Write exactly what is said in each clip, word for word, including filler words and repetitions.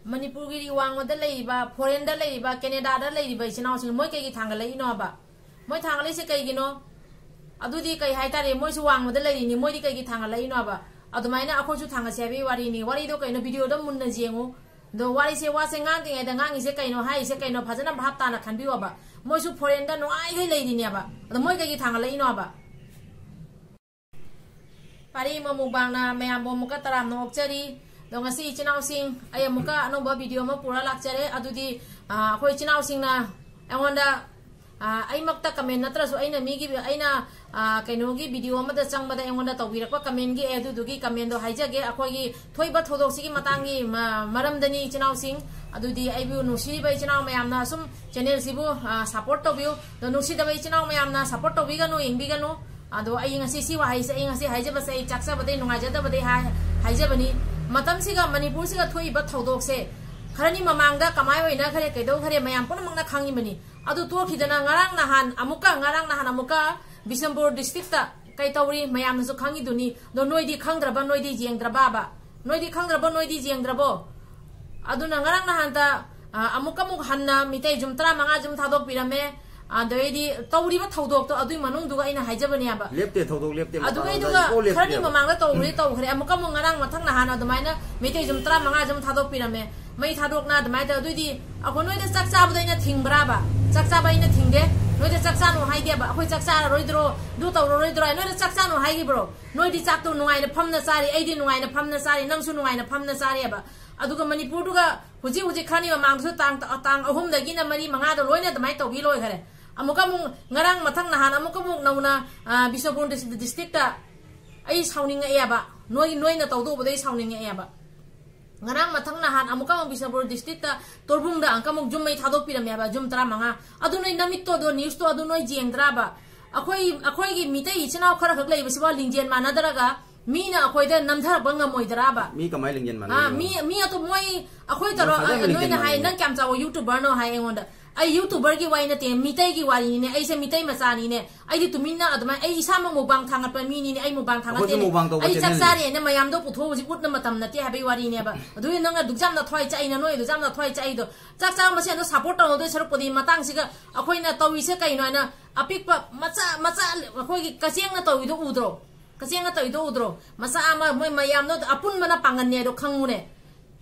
ꯃꯅꯤꯄꯨꯔꯒꯤ ꯋꯥꯡꯃꯗ ꯂꯩꯔꯤꯕ, ꯐꯣꯔꯦꯟꯗ ꯂꯩꯔꯤꯕ, ꯀꯦꯅꯦꯗꯥꯗ ꯂꯩꯔꯤꯕ ꯏꯆꯤꯟ ꯏꯅꯥꯎꯁꯤꯡ ꯃꯣꯏ ꯀꯩꯒꯤ ꯊꯥꯡꯒꯠꯂꯛꯏꯅꯣꯕ? ꯃꯣꯏ ꯊꯥꯡꯒꯠꯂꯛꯏꯁꯦ ꯀꯩꯒꯤꯅꯣ? ꯑꯗꯨꯗꯤ ꯀꯩ ꯍꯥꯏꯇꯥꯔꯦ, ꯃꯣꯏꯁꯨ ꯋꯥꯡꯃꯗ ꯂꯩꯔꯤꯅꯤ, ꯃꯣꯏꯗꯤ ꯀꯩꯒꯤ ꯊꯥꯡꯒꯠꯂꯛꯏꯅꯣꯕ? ꯑꯗꯨꯃꯥꯏꯅ ꯑꯩꯈꯣꯏꯁꯨ ꯊꯥꯡꯒꯠꯁꯦ ꯍꯥꯏꯕꯒꯤ ꯋꯥꯔꯤꯅꯤ꯫ ꯋꯥꯔꯤꯗꯣ ꯀꯩꯅꯣ, ꯚꯤꯗꯤꯑꯣꯗꯣ ꯃꯨꯟꯅ ꯌꯦꯡꯉꯨ꯫ ꯑꯗꯣ ꯋꯥꯔꯤꯁꯦ, ꯋꯥꯁꯦ ꯉꯥꯡꯗ꯭ꯔꯤꯉꯩꯗ ꯉꯥꯡꯉꯤꯁꯦ ꯀꯩꯅꯣ, ꯍꯥꯏꯔꯤꯁꯦ ꯀꯩꯅꯣ, ꯐꯖꯅ ꯚꯥꯞ ꯇꯥꯅ ꯈꯟꯕꯤꯌꯣꯕ꯫ ꯃꯣꯏꯁꯨ ꯐꯣꯔꯦꯟꯗ ꯅꯨꯡꯉꯥꯏꯈꯩ ꯂꯩꯔꯤꯅꯦꯕ, ꯑꯗꯣ ꯃꯣꯏ ꯀꯩꯒꯤ ꯊꯥꯡꯒꯠꯂꯛꯏꯅꯣꯕ? ꯄꯥꯔꯤ ꯑꯃ ꯃꯨꯛꯕꯥꯡꯅ ꯃꯌꯥꯝꯕꯨ ꯑꯃꯨꯛꯀ ꯇꯔꯥꯝꯅ ꯑꯣꯛꯆꯔꯤ꯫ ꯑꯗꯣ ꯉꯁꯤ ꯏꯆꯤꯟ ꯏꯅꯥꯎꯁꯤꯡ, ꯑꯩ ꯑꯃꯨꯛꯀ ꯑꯅꯧꯕ ꯚꯤꯗꯤꯑꯣ ꯑꯃ ꯄꯨꯔ ꯂꯥꯛꯆꯔꯦ꯫ ꯑꯗꯨꯗꯤ, ꯑ, ꯑꯩꯈꯣꯏ ꯏꯆꯤꯟ ꯏꯅꯥꯎꯁꯤꯡꯅ ꯑꯩꯉꯣꯟꯗ, ꯑ, ꯑꯩꯃꯛꯇ ꯀꯃꯦꯟ ꯅꯠꯇ꯭ꯔꯁꯨ, ꯑꯩꯅ ꯃꯤꯒꯤ, ꯑꯩꯅ, ꯑ, ꯀꯩꯅꯣꯒꯤ ꯚꯤꯗꯤꯑꯣ ꯑꯃꯗ ꯆꯪꯕꯗ ꯑꯩꯉꯣꯟꯗ ꯇꯧꯕꯤꯔꯛꯄ ꯀꯃꯦꯟꯒꯤ, ꯑꯦ, ꯑꯗꯨꯗꯨꯒꯤ ꯀꯃꯦꯟꯗꯣ ꯍꯥꯏꯖꯒꯦ꯫ ꯑꯩꯈꯣꯏꯒꯤ ꯊꯣꯛꯏꯕ ꯊꯧꯗꯣꯛꯁꯤꯒꯤ ꯃꯇꯥꯡꯒꯤ ꯃ-, ꯃꯔꯝꯗꯅꯤ ꯏꯆꯤꯟ ꯏꯅꯥꯎꯁꯤꯡ꯫ ꯑꯗꯨꯗꯤ ꯑꯩꯕꯨ ꯅꯨꯡꯁꯤꯔꯤꯕ ꯏꯆꯤꯟ ꯏꯅꯥꯎ ꯃꯌꯥꯝꯅ ꯁꯨꯝ ꯆꯦꯅꯦꯜꯁꯤꯕꯨ, ꯑ, ꯁꯞꯄꯣꯔꯠ ꯇꯧꯕꯤꯌꯨ꯫ ꯑꯗꯣ ꯅꯨꯡꯁꯤꯗꯕ ꯏꯆꯤꯟ ꯏꯅꯥꯎ ꯃꯌꯥꯝꯅ ꯁꯞꯄꯣꯔꯠ ꯇꯧꯕꯤꯒꯅꯨ, ꯌꯦꯡꯕꯤꯒꯅꯨ꯫ ꯑꯗꯣ ꯑꯩ ꯉꯁꯤ ꯁꯤ ꯋꯥꯍꯩꯁꯦ, ꯑꯩ ꯉꯁꯤ ꯍꯥꯏꯖꯕꯁꯦ ꯑꯩ ꯆꯥꯛꯆꯕꯗꯩ ꯅꯨꯡꯉꯥꯏꯖꯗꯕꯗꯩ ꯍꯥꯏ-, ꯍꯥꯏꯖꯕꯅꯤ꯫ ꯃꯇꯝꯁꯤꯒ ꯃꯅꯤꯄꯨꯔꯁꯤꯒ ꯊꯣꯛꯏꯕ ꯊꯧꯗꯣꯛꯁꯦ ꯈꯔꯅꯤ ꯃꯃꯥꯡꯗ ꯀꯃꯥꯏ ꯑꯣꯏꯅꯈ꯭ꯔꯦ, ꯀꯩꯗꯧꯈ꯭ꯔꯦ, ꯃꯌꯥꯝ ꯄꯨꯝꯅꯃꯛꯅ ꯈꯪꯉꯤꯕꯅꯤ꯫ ꯑꯗꯨ ꯇꯣꯛꯈꯤꯗꯅ ꯉꯔꯥꯡ ꯅꯍꯥꯟ ꯑꯃꯨꯛꯀ, ꯉꯔꯥꯡ ꯅꯍꯥꯟ ꯑꯃꯨꯛꯀ ꯕꯤꯁꯦꯝꯄꯨꯔ ꯗꯤꯁꯇ꯭ꯔꯤꯛꯇ ꯀꯩ ꯇꯧꯔꯤ ꯃꯌꯥꯝꯅꯁꯨ ꯈꯪꯉꯤꯗꯨꯅꯤ꯫ ꯑꯗꯣ ꯅꯣꯏꯗꯤ ꯈꯪꯗ꯭ꯔꯕ, ꯅꯣꯏꯗꯤ ꯌꯦꯡꯗ꯭ꯔꯕꯕ? ꯅꯣꯏꯗꯤ ꯈꯪꯗ꯭ꯔꯕ, ꯅꯣꯏꯗꯤ ꯌꯦꯡꯗ꯭ꯔꯕꯣ? ꯑꯗꯨꯅ ꯉꯔꯥꯡ ꯅꯍꯥꯟꯗ, ꯑ, ꯑꯃꯨꯛꯀ ꯑꯃꯨꯛ ꯍꯟꯅ ꯃꯤꯇꯩ ꯌꯨꯝ ꯇꯔꯥꯃꯉꯥ ꯌꯨꯝ ꯊꯥꯗꯣꯛꯄꯤꯔꯝꯃꯦ꯫ ꯑꯗꯩꯗꯤ ꯇꯧꯔꯤꯕ ꯊꯧꯗꯣꯛꯇꯣ ꯑꯗꯨꯒꯤ ꯃꯅꯨꯡꯗꯨꯒ ꯑꯩꯅ ꯍꯥꯏꯖꯕꯅꯦꯕ꯫ ꯂꯦꯞꯇꯦ, ꯊꯧꯗꯣꯛ ꯂꯦꯞꯇꯦ, ꯃꯇꯝ ꯑꯗꯨꯒꯩꯗꯨꯒ ꯑꯃꯗ ꯂꯣꯏ ꯈꯔꯅꯤ ꯂꯦꯞꯇꯦꯕ꯫ ꯃꯃꯥꯡꯗ ꯇꯧꯈ꯭ꯔꯦ, ꯇꯧꯈ꯭ꯔꯦ꯫ ꯑꯃꯨꯛꯀ ꯑꯃꯨꯛ ꯉꯔꯥꯡ ꯃꯊꯪ ꯅꯍꯥꯟ ꯑꯗꯨꯃꯥꯏꯅ ꯃꯤꯇꯩ ꯌꯨꯝ ꯇꯔꯥꯃꯉꯥ ꯌꯨꯝ ꯊꯥꯗꯣꯛꯄꯤꯔꯝꯃꯦ꯫ ꯃꯩ ꯊꯥꯗꯣꯛꯅ ꯑꯗꯨꯃꯥꯏꯅ ꯇꯧ-, ꯑꯗꯨꯏꯗꯤ ꯑꯩꯈꯣꯏ ꯅꯣꯏꯗ ꯆꯥꯛ ꯆꯥꯕꯗ ꯑꯩꯅ ꯊꯤꯡꯕ꯭ꯔꯥꯕ? ꯆꯥꯛ ꯆꯥꯕ ꯑꯩꯅ ꯊꯤꯡꯗꯦ꯫ ꯅꯣꯏꯗ ꯆꯥꯛ ꯆꯥꯅꯨ ꯍꯥꯏꯗꯦꯕ꯫ ꯑꯩꯈꯣꯏ ꯆꯥꯛ ꯆꯥꯔꯔꯣꯏꯗ꯭ꯔꯣ? ꯑꯗꯨ ꯇꯧꯔꯔꯣꯏꯗ꯭ꯔꯣ ꯍꯥꯏ ꯅꯣꯏꯗ ꯆꯥꯛ ꯆꯥꯅꯨ ꯍꯥꯏꯈꯤꯕ꯭ꯔꯣ? ꯅꯣꯏꯗꯤ ꯆꯥꯛꯇꯣ ꯅꯨꯡꯉꯥꯏꯅ ꯐꯝꯅ ꯆꯥꯔꯤ, ꯑꯩꯗꯤ ꯅꯨꯡꯉꯥꯏꯅ ꯐꯝꯅ ꯆꯥꯔꯤ, ꯅꯪꯁꯨ ꯅꯨꯡꯉꯥꯏꯅ ꯐꯝꯅ ꯆꯥꯔꯤꯑꯕ꯫ ꯑꯗꯨꯒ ꯃꯅꯤꯄꯨꯔꯗꯨꯒ ꯍꯧꯖꯤꯛ, ꯍꯧꯖꯤꯛ ꯈꯔꯅꯤ ꯃꯃꯥꯡꯗꯁꯨ ꯇꯥꯡ, ꯇꯥꯡ ꯑꯍꯨꯝꯗꯒꯤꯅ ꯃꯔꯤ ꯃꯉꯥꯗ ꯂꯣꯏꯅ ꯑꯗꯨꯃꯥꯏꯅ ꯇꯧꯕꯤ ꯂꯣꯏꯈꯔꯦ꯫ ꯑꯃꯨꯛꯀ ꯑꯃꯨꯛ ꯉꯔꯥꯡ ꯃꯊꯪ ꯅꯍꯥꯟ ꯑꯃꯨꯛꯀ ꯑꯃꯨꯛ ꯅꯧꯅ, ꯑ, ꯕꯤꯁꯅꯨꯄꯨꯔ ꯗꯤꯁ-, ꯗꯤꯁꯇ꯭ꯔꯤꯛꯇ ꯑꯩ ꯁꯥꯎꯅꯤꯡꯉꯛꯑꯦꯕ꯫ ꯅꯣꯏ, ꯅꯣꯏꯅ ꯇꯧꯗꯧꯕꯗꯣ ꯑꯩ ꯁꯥꯎꯅꯤꯡꯉꯛꯑꯦꯕ꯫ ꯉꯔꯥꯡ ꯃꯊꯪ ꯅꯍꯥꯟ ꯑꯃꯨꯛꯀ ꯑꯃꯨꯛ ꯕꯤꯁꯅꯨꯄꯨꯔ ꯗꯤꯁꯇ꯭ꯔꯤꯛꯇ ꯇꯣꯔꯕꯨꯡꯗ ꯑꯃꯨꯛꯀ ꯑꯃꯨꯛ ꯌꯨꯝ ꯃꯩ ꯊꯥꯗꯣꯛꯄꯤꯔꯝꯃꯦꯕ, ꯌꯨꯝ ꯇꯔꯥꯃꯉꯥ꯫ ꯑꯗꯨ ꯅꯣꯏ ꯅꯃꯤꯠꯇꯣ ꯑꯗꯣ, ꯅ꯭ꯌꯨꯁꯇꯣ ꯑꯗꯨ ꯅꯣꯏ ꯌꯦꯡꯗ꯭ꯔꯥꯕ? ꯑꯩꯈꯣꯏ, ꯑꯩꯈꯣꯏꯒꯤ ꯃꯤꯇꯩ ꯏꯆꯤꯟ ꯏꯅꯥꯎ ꯈꯔ ꯈꯛ ꯂꯩꯕꯁꯤꯐꯥꯎ ꯂꯤꯡꯖꯦꯜ ꯃꯥꯟꯅꯗ꯭ꯔꯒ ꯃꯤꯅ ꯑꯩꯈꯣꯏꯗ ꯅꯝꯊꯔꯛꯄ ꯉꯝꯃꯣꯏꯗ꯭ꯔꯥꯕ? ꯃꯤ ꯀꯃꯥꯏꯅ ꯂꯤꯡꯖꯦꯜ ꯑꯥ, ꯃꯥꯟꯅꯗꯣꯏꯅꯣ? ꯃꯤ, ꯃꯤ ꯑꯇꯣꯞ ꯃꯣꯏ, ꯑꯩꯈꯣꯏ ꯇꯧꯔ, ꯃꯣꯏ ꯈꯛꯇꯪ ꯑ, ꯂꯤꯡꯖꯦꯜ ꯅꯣꯏꯅ ꯍꯥꯏ, ꯃꯥꯟꯅꯩ꯫ "ꯅꯪ ꯀꯌꯥꯝ ꯆꯥꯎꯕ ꯌꯨꯇꯨꯕꯔꯅꯣ?" ꯍꯥꯏ ꯑꯩꯉꯣꯟꯗ꯫ ꯑꯩ YouTuberꯒꯤ ꯋꯥꯔꯤ ꯅꯠꯇꯦ, ꯃꯤꯇꯩꯒꯤ ꯋꯥꯔꯤꯅꯤꯅꯦ꯫ ꯑꯩꯁꯦ ꯃꯤꯇꯩ ꯃꯆꯥꯅꯤꯅꯦ꯫ ꯑꯩꯗꯤ ꯇꯨꯃꯤꯟꯅ ꯑꯗꯨꯃꯥꯏꯅ, ꯑꯩ ꯏꯁꯥꯃꯛ ꯃꯨꯛꯕꯥꯡ ꯊꯥꯡꯒꯠꯄ ꯃꯤꯅꯤꯅꯦ꯫ ꯑꯩ ꯃꯨꯛꯕꯥꯡ ꯑꯩꯈꯣꯏꯁꯨ ꯊꯥꯡꯒꯠꯇꯦꯅꯦ꯫ ꯃꯨꯛꯕꯥꯡ ꯇꯧꯕ ꯑꯩ ꯆꯥꯛ channelꯅꯤ꯫ ꯆꯥꯔꯦꯅ ꯃꯌꯥꯝꯗꯣ ꯄꯨꯊꯣꯛꯑ ꯍꯧꯖꯤꯛ ꯎꯠꯅ ꯃꯇꯝ ꯅꯠꯇꯦ ꯍꯥꯏꯕꯒꯤ ꯋꯥꯔꯤꯅꯦꯕ꯫ ꯑꯗꯨꯒꯤ ꯅꯪꯅ ꯑꯗꯨꯛ ꯌꯥꯝꯅ ꯊꯋꯥꯏ ꯆꯥꯛꯏꯅ, ꯅꯣꯏ ꯑꯗꯨꯛ ꯌꯥꯝꯅ ꯊꯋꯥꯏ ꯆꯥꯛꯏꯗꯣ, ꯆꯥꯛ ꯆꯥꯕ ꯃꯁꯦꯟꯗꯣ support ꯇꯧꯅꯗꯣꯏ ꯁꯔꯨꯛꯄꯨꯗꯤ, ꯃꯇꯥꯡꯁꯤꯒ ꯑꯩꯈꯣꯏꯅ ꯇꯧꯔꯤꯁꯦ ꯀꯩꯅꯣ ꯍꯥꯏꯅ ꯑꯄꯤꯛꯄ ꯃꯆꯥ ꯃꯆꯥ ꯑꯩꯈꯣꯏꯒꯤ ꯀꯆꯦꯡꯅ ꯇꯧꯔꯤꯗꯣ ꯎꯗ꯭ꯔꯣ? ꯀꯆꯦꯡꯅ ꯇꯧꯔꯤꯗꯣ ꯎꯗ꯭ꯔꯣ? ꯃꯆꯥ ꯑꯃ, ꯃꯣꯏ ꯃꯌꯥꯝꯗꯣ ꯑꯄꯨꯟꯕꯅ ꯄꯥꯡꯒꯟꯅꯦ ꯍꯥꯏꯗꯣ ꯈꯪꯉꯨꯅꯦ꯫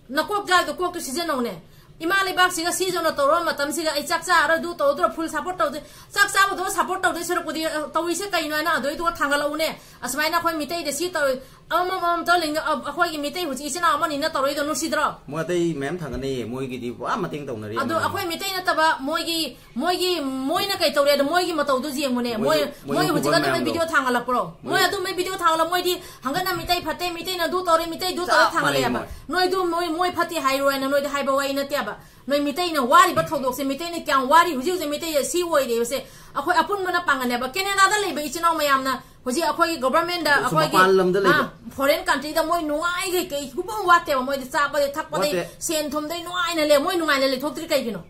ꯅꯀꯣꯛ ꯌꯥꯎꯔꯤꯗꯣ ꯀꯣꯛꯇꯣ ꯁꯤꯖꯤꯟꯅꯧꯅꯦ꯫ ꯏꯃꯥ ꯂꯩꯕꯥꯛꯁꯤꯒ ꯁꯤꯖꯧꯅ ꯇꯧꯔꯕ ꯃꯇꯝꯁꯤꯒ ꯑꯩ ꯆꯥꯛ ꯆꯥꯔ ꯑꯗꯨ ꯇꯧꯗ꯭ꯔꯣ, full support ꯇꯧꯗꯦ꯫ ꯆꯥꯛ ꯆꯥꯕꯗꯣ support ꯇꯧꯗꯣꯏ ꯁꯔꯨꯛꯄꯨꯗꯤ, ꯑ, ꯇꯧꯔꯤꯁꯦ ꯀꯩꯅꯣ ꯍꯥꯏꯅ ꯑꯗꯨꯏꯗꯨꯒ ꯊꯥꯡꯒꯠꯂꯛꯎꯅꯦ꯫ ꯑꯁꯨꯃꯥꯏꯅ ꯑꯩꯈꯣꯏ ꯃꯤꯇꯩꯗ ꯁꯤ ꯇꯧꯔꯤ, ꯑꯃꯃꯝ ꯑꯃꯃꯝ ꯇꯧꯔ ꯂꯩꯅ-, ꯑ, ꯑꯩꯈꯣꯏꯒꯤ ꯃꯤꯇꯩ ꯍꯧꯖꯤꯛ ꯏꯆꯤꯟ ꯏꯅꯥꯎ ꯑꯃꯅꯤꯅ ꯇꯧꯔꯛꯏꯗꯣ ꯅꯨꯡꯁꯤꯗ꯭ꯔꯣ? ꯃꯣꯏ ꯑꯇꯩ ꯃꯌꯥꯝ ꯊꯥꯡꯒꯠꯅꯩꯌꯦ, ꯃꯣꯏꯒꯤꯗꯤ ꯄꯨꯔꯥ ꯃꯇꯦꯡ ꯇꯧꯅꯔꯤ ꯑꯗꯣ ꯑꯃꯅꯤ꯫ ꯑꯩꯈꯣꯏ ꯃꯤꯇꯩ ꯅꯠꯇꯕ ꯃꯣꯏꯒꯤ, ꯃꯣꯏꯒꯤ, ꯃꯣꯏꯅ ꯀꯩ ꯇꯧꯔꯦ ꯑꯗꯣ ꯃꯣꯏꯒꯤ ꯃꯇꯧꯗꯣ ꯌꯦꯡꯉꯨꯅꯦ꯫ ꯃꯣꯏ, ꯃꯣꯏꯒꯤ, ꯃꯣꯏ ꯃꯣꯏꯒꯤ ꯍꯧꯖꯤꯛ ꯈꯨꯕꯝ ꯑꯗꯨꯝꯕ ꯃꯌꯥꯝꯗꯣ꯫ Video ꯊꯥꯡꯒꯠꯂꯛꯄ꯭ꯔꯣ? ꯃꯣꯏ ꯃꯣꯏ ꯑꯗꯨꯝꯕ video ꯊꯥꯡꯒꯠꯂ ꯃꯣꯏꯗꯤ ꯍꯪꯒꯠꯅ ꯃꯤꯇꯩ ꯐꯠꯇꯦ, ꯃꯤꯇꯩꯅ ꯑꯗꯨ ꯇꯧꯔꯦ, ꯃꯤꯇꯩ ꯑꯗꯨ ꯇꯧꯔꯦ ꯆꯞ ꯃꯥꯟꯅꯩ ꯊꯥꯡꯒꯠꯂꯛꯑꯦꯕ꯫ ꯃꯣꯏ꯫ ꯅꯣꯏꯗꯨ ꯃꯣꯏ, ꯃꯣꯏ ꯐꯠꯇꯦ ꯍꯥꯏꯔꯣ ꯍꯥꯏꯅ ꯅꯣꯏꯗ ꯍꯥꯏꯕ ꯋꯥꯔꯤ ꯅꯠꯇꯦꯕ꯫ ꯅꯣꯏ ꯃꯤꯇꯩꯅ ꯋꯥꯔꯤꯕ ꯊꯧꯗꯣꯛꯁꯦ, ꯃꯤꯇꯩꯅ ꯀꯌꯥꯝ ꯋꯥꯔꯤ, ꯍꯧꯖꯤꯛ ꯍꯧꯖꯤꯛ ꯃꯤꯇꯩ ꯁꯤ ꯑꯣꯏꯔꯤꯕꯁꯦ ꯑꯩꯈꯣꯏ ꯑꯄꯨꯟꯕꯅ ꯄꯥꯡꯒꯜꯅꯦꯕ꯫ ꯀꯦꯅꯦꯗꯥꯗ ꯂꯩꯕ ꯏꯆꯤꯟ ꯏꯅꯥꯎ ꯃꯌꯥꯝꯅ ꯍꯧꯖꯤꯛ ꯑꯩꯈꯣꯏꯒꯤ governmentꯗ, ꯑꯗꯨꯁꯨ ꯑꯩꯈꯣꯏꯒꯤ, ꯃꯄꯥꯟ ꯂꯝꯗ ꯂꯩꯕ꯫ ꯑꯥ, foreign countryꯗ ꯃꯣꯏ ꯅꯨꯡꯉꯥꯏꯈꯩ ꯀꯩ ꯍꯨꯕꯝ ꯋꯥꯠꯇꯦꯕ꯫ ꯃꯣꯏꯗꯤ ꯆꯥꯕꯗꯩ ꯊꯛꯄꯗꯩ ꯋꯥꯠꯇꯦ꯫ ꯁꯦꯟ ꯊꯨꯝꯗꯩ ꯅꯨꯡꯉꯥꯏꯅ ꯂꯩ꯫ ꯃꯣꯏ ꯅꯨꯡꯉꯥꯏꯅ ꯂꯩꯊꯣꯛꯇ꯭ꯔꯤ ꯀꯩꯒꯤꯅꯣ?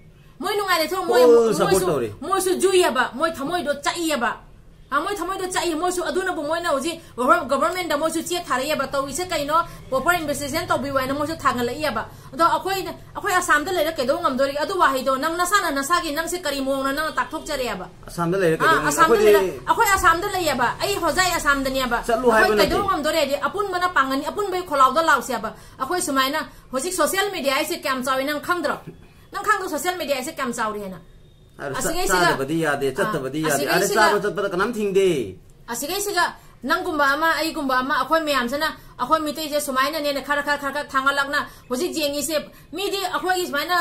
ꯃꯣꯏ ꯅꯨꯡꯉꯥꯏ ꯂꯩꯊꯣꯛ-, ꯃꯣꯏ, full support ꯃꯣꯏꯁꯨ, ꯇꯧꯔꯤ꯫ ꯃꯣꯏꯁꯨ ꯖꯨꯏꯌꯦꯕ, ꯃꯣꯏ ꯊꯃꯣꯏꯗꯣ ꯆꯥꯛꯏꯌꯦꯕ꯫ ꯑꯥ, ꯃꯣꯏ ꯊꯃꯣꯏꯗꯣ ꯆꯥꯛꯏ꯫ ꯃꯣꯏꯁꯨ ꯑꯗꯨꯅꯕꯨ ꯃꯣꯏꯅ ꯍꯧꯖꯤꯛ government, governmentꯗ ꯃꯣꯏꯁꯨ ꯆꯦ ꯊꯥꯔꯛꯑꯦꯕ, ꯇꯧꯔꯤꯁꯦ ꯀꯩꯅꯣ, proper investigation ꯇꯧꯕꯤꯌꯨ ꯍꯥꯏꯅ ꯃꯣꯏꯁꯨ ꯊꯥꯡꯒꯠꯂꯛꯏꯌꯦꯕ꯫ ꯑꯗꯣ ꯑꯩꯈꯣꯏꯅ, ꯑꯩꯈꯣꯏ ꯑꯁꯥꯝꯗ ꯂꯩꯔ ꯀꯩꯗꯧ ꯉꯝꯗꯣꯔꯤꯒꯦ? ꯑꯗꯨ ꯋꯥꯍꯩꯗꯣ ꯅꯪ ꯅꯁꯥꯅ ꯅꯁꯥꯒꯤ, ꯅꯪꯁꯦ ꯀꯔꯤ ꯃꯑꯣꯡꯅꯣ ꯅꯪꯅ ꯇꯥꯛꯊꯣꯛꯆꯔꯦꯕ? ꯑꯁꯥꯝꯗ ꯂꯩꯔ ꯑꯥ, ꯀꯩꯗꯧ ꯉꯝ-, ꯑꯁꯥꯝꯗ ꯑꯩꯈꯣꯏꯗꯤ ꯂꯩꯔ, ꯑꯩꯈꯣꯏ ꯑꯁꯥꯝꯗ ꯂꯩꯌꯦꯕ, ꯑꯩ ꯍꯣꯖꯥꯏ ꯑꯁꯥꯝꯗꯅꯦꯕ꯫ ꯆꯠꯂꯨ ꯑꯩꯈꯣꯏ ꯍꯥꯏꯕ ꯅꯠꯇꯦ꯫ ꯀꯩꯗꯧ ꯉꯝꯗꯣꯔꯦꯗꯤ ꯑꯄꯨꯟꯕꯅ ꯄꯥꯡꯒꯅꯤ, ꯑꯄꯨꯟꯕꯒꯤ ꯈꯣꯜꯂꯥꯎꯗ ꯂꯥꯎꯁꯦꯕ꯫ ꯑꯩꯈꯣꯏ ꯁꯨꯃꯥꯏꯅ ꯍꯧꯖꯤꯛ social media ꯍꯥꯏꯁꯦ ꯀꯌꯥꯝ ꯆꯥꯎꯏ ꯅꯪ ꯈꯪꯗ꯭ꯔꯣ? ꯅꯪ ꯈꯪꯗ꯭ꯔꯣ social media ꯍꯥꯏꯁꯦ ꯀꯌꯥꯝ ꯆꯥꯎꯔꯤ ꯍꯥꯏꯅ? ꯑꯗꯨ ꯆꯥ-, ꯑꯁꯤꯒꯩꯁꯤꯒ-, ꯆꯥꯗꯕꯗꯤ ꯌꯥꯗꯦ, ꯑꯥ, ꯆꯠꯇꯕꯗꯤ ꯌꯥꯗꯦ꯫ ꯑꯗ ꯑꯁꯤꯒꯩꯁꯤꯒ-, ꯆꯥꯕ ꯆꯠꯄꯗ ꯀꯅꯥꯝ ꯊꯤꯡꯗꯦ꯫ ꯑꯁꯤꯒꯩꯁꯤꯒ ꯅꯪꯒꯨꯝꯕ ꯑꯃ, ꯑꯩꯒꯨꯝꯕ ꯑꯃ, ꯑꯩꯈꯣꯏ ꯃꯌꯥꯝꯁꯤꯅ, ꯑꯩꯈꯣꯏ ꯃꯤꯇꯩꯁꯦ ꯁꯨꯃꯥꯏꯅꯅꯦꯅ ꯈꯔ, ꯈꯔ, ꯈꯔ, ꯈꯔ ꯊꯥꯡꯒꯠꯂꯛꯅ ꯍꯧꯖꯤꯛ ꯌꯦꯡꯉꯤꯁꯦ꯫ ꯃꯤꯗꯤ ꯑꯩꯈꯣꯏꯒꯤ ꯁꯨꯃꯥꯏꯅ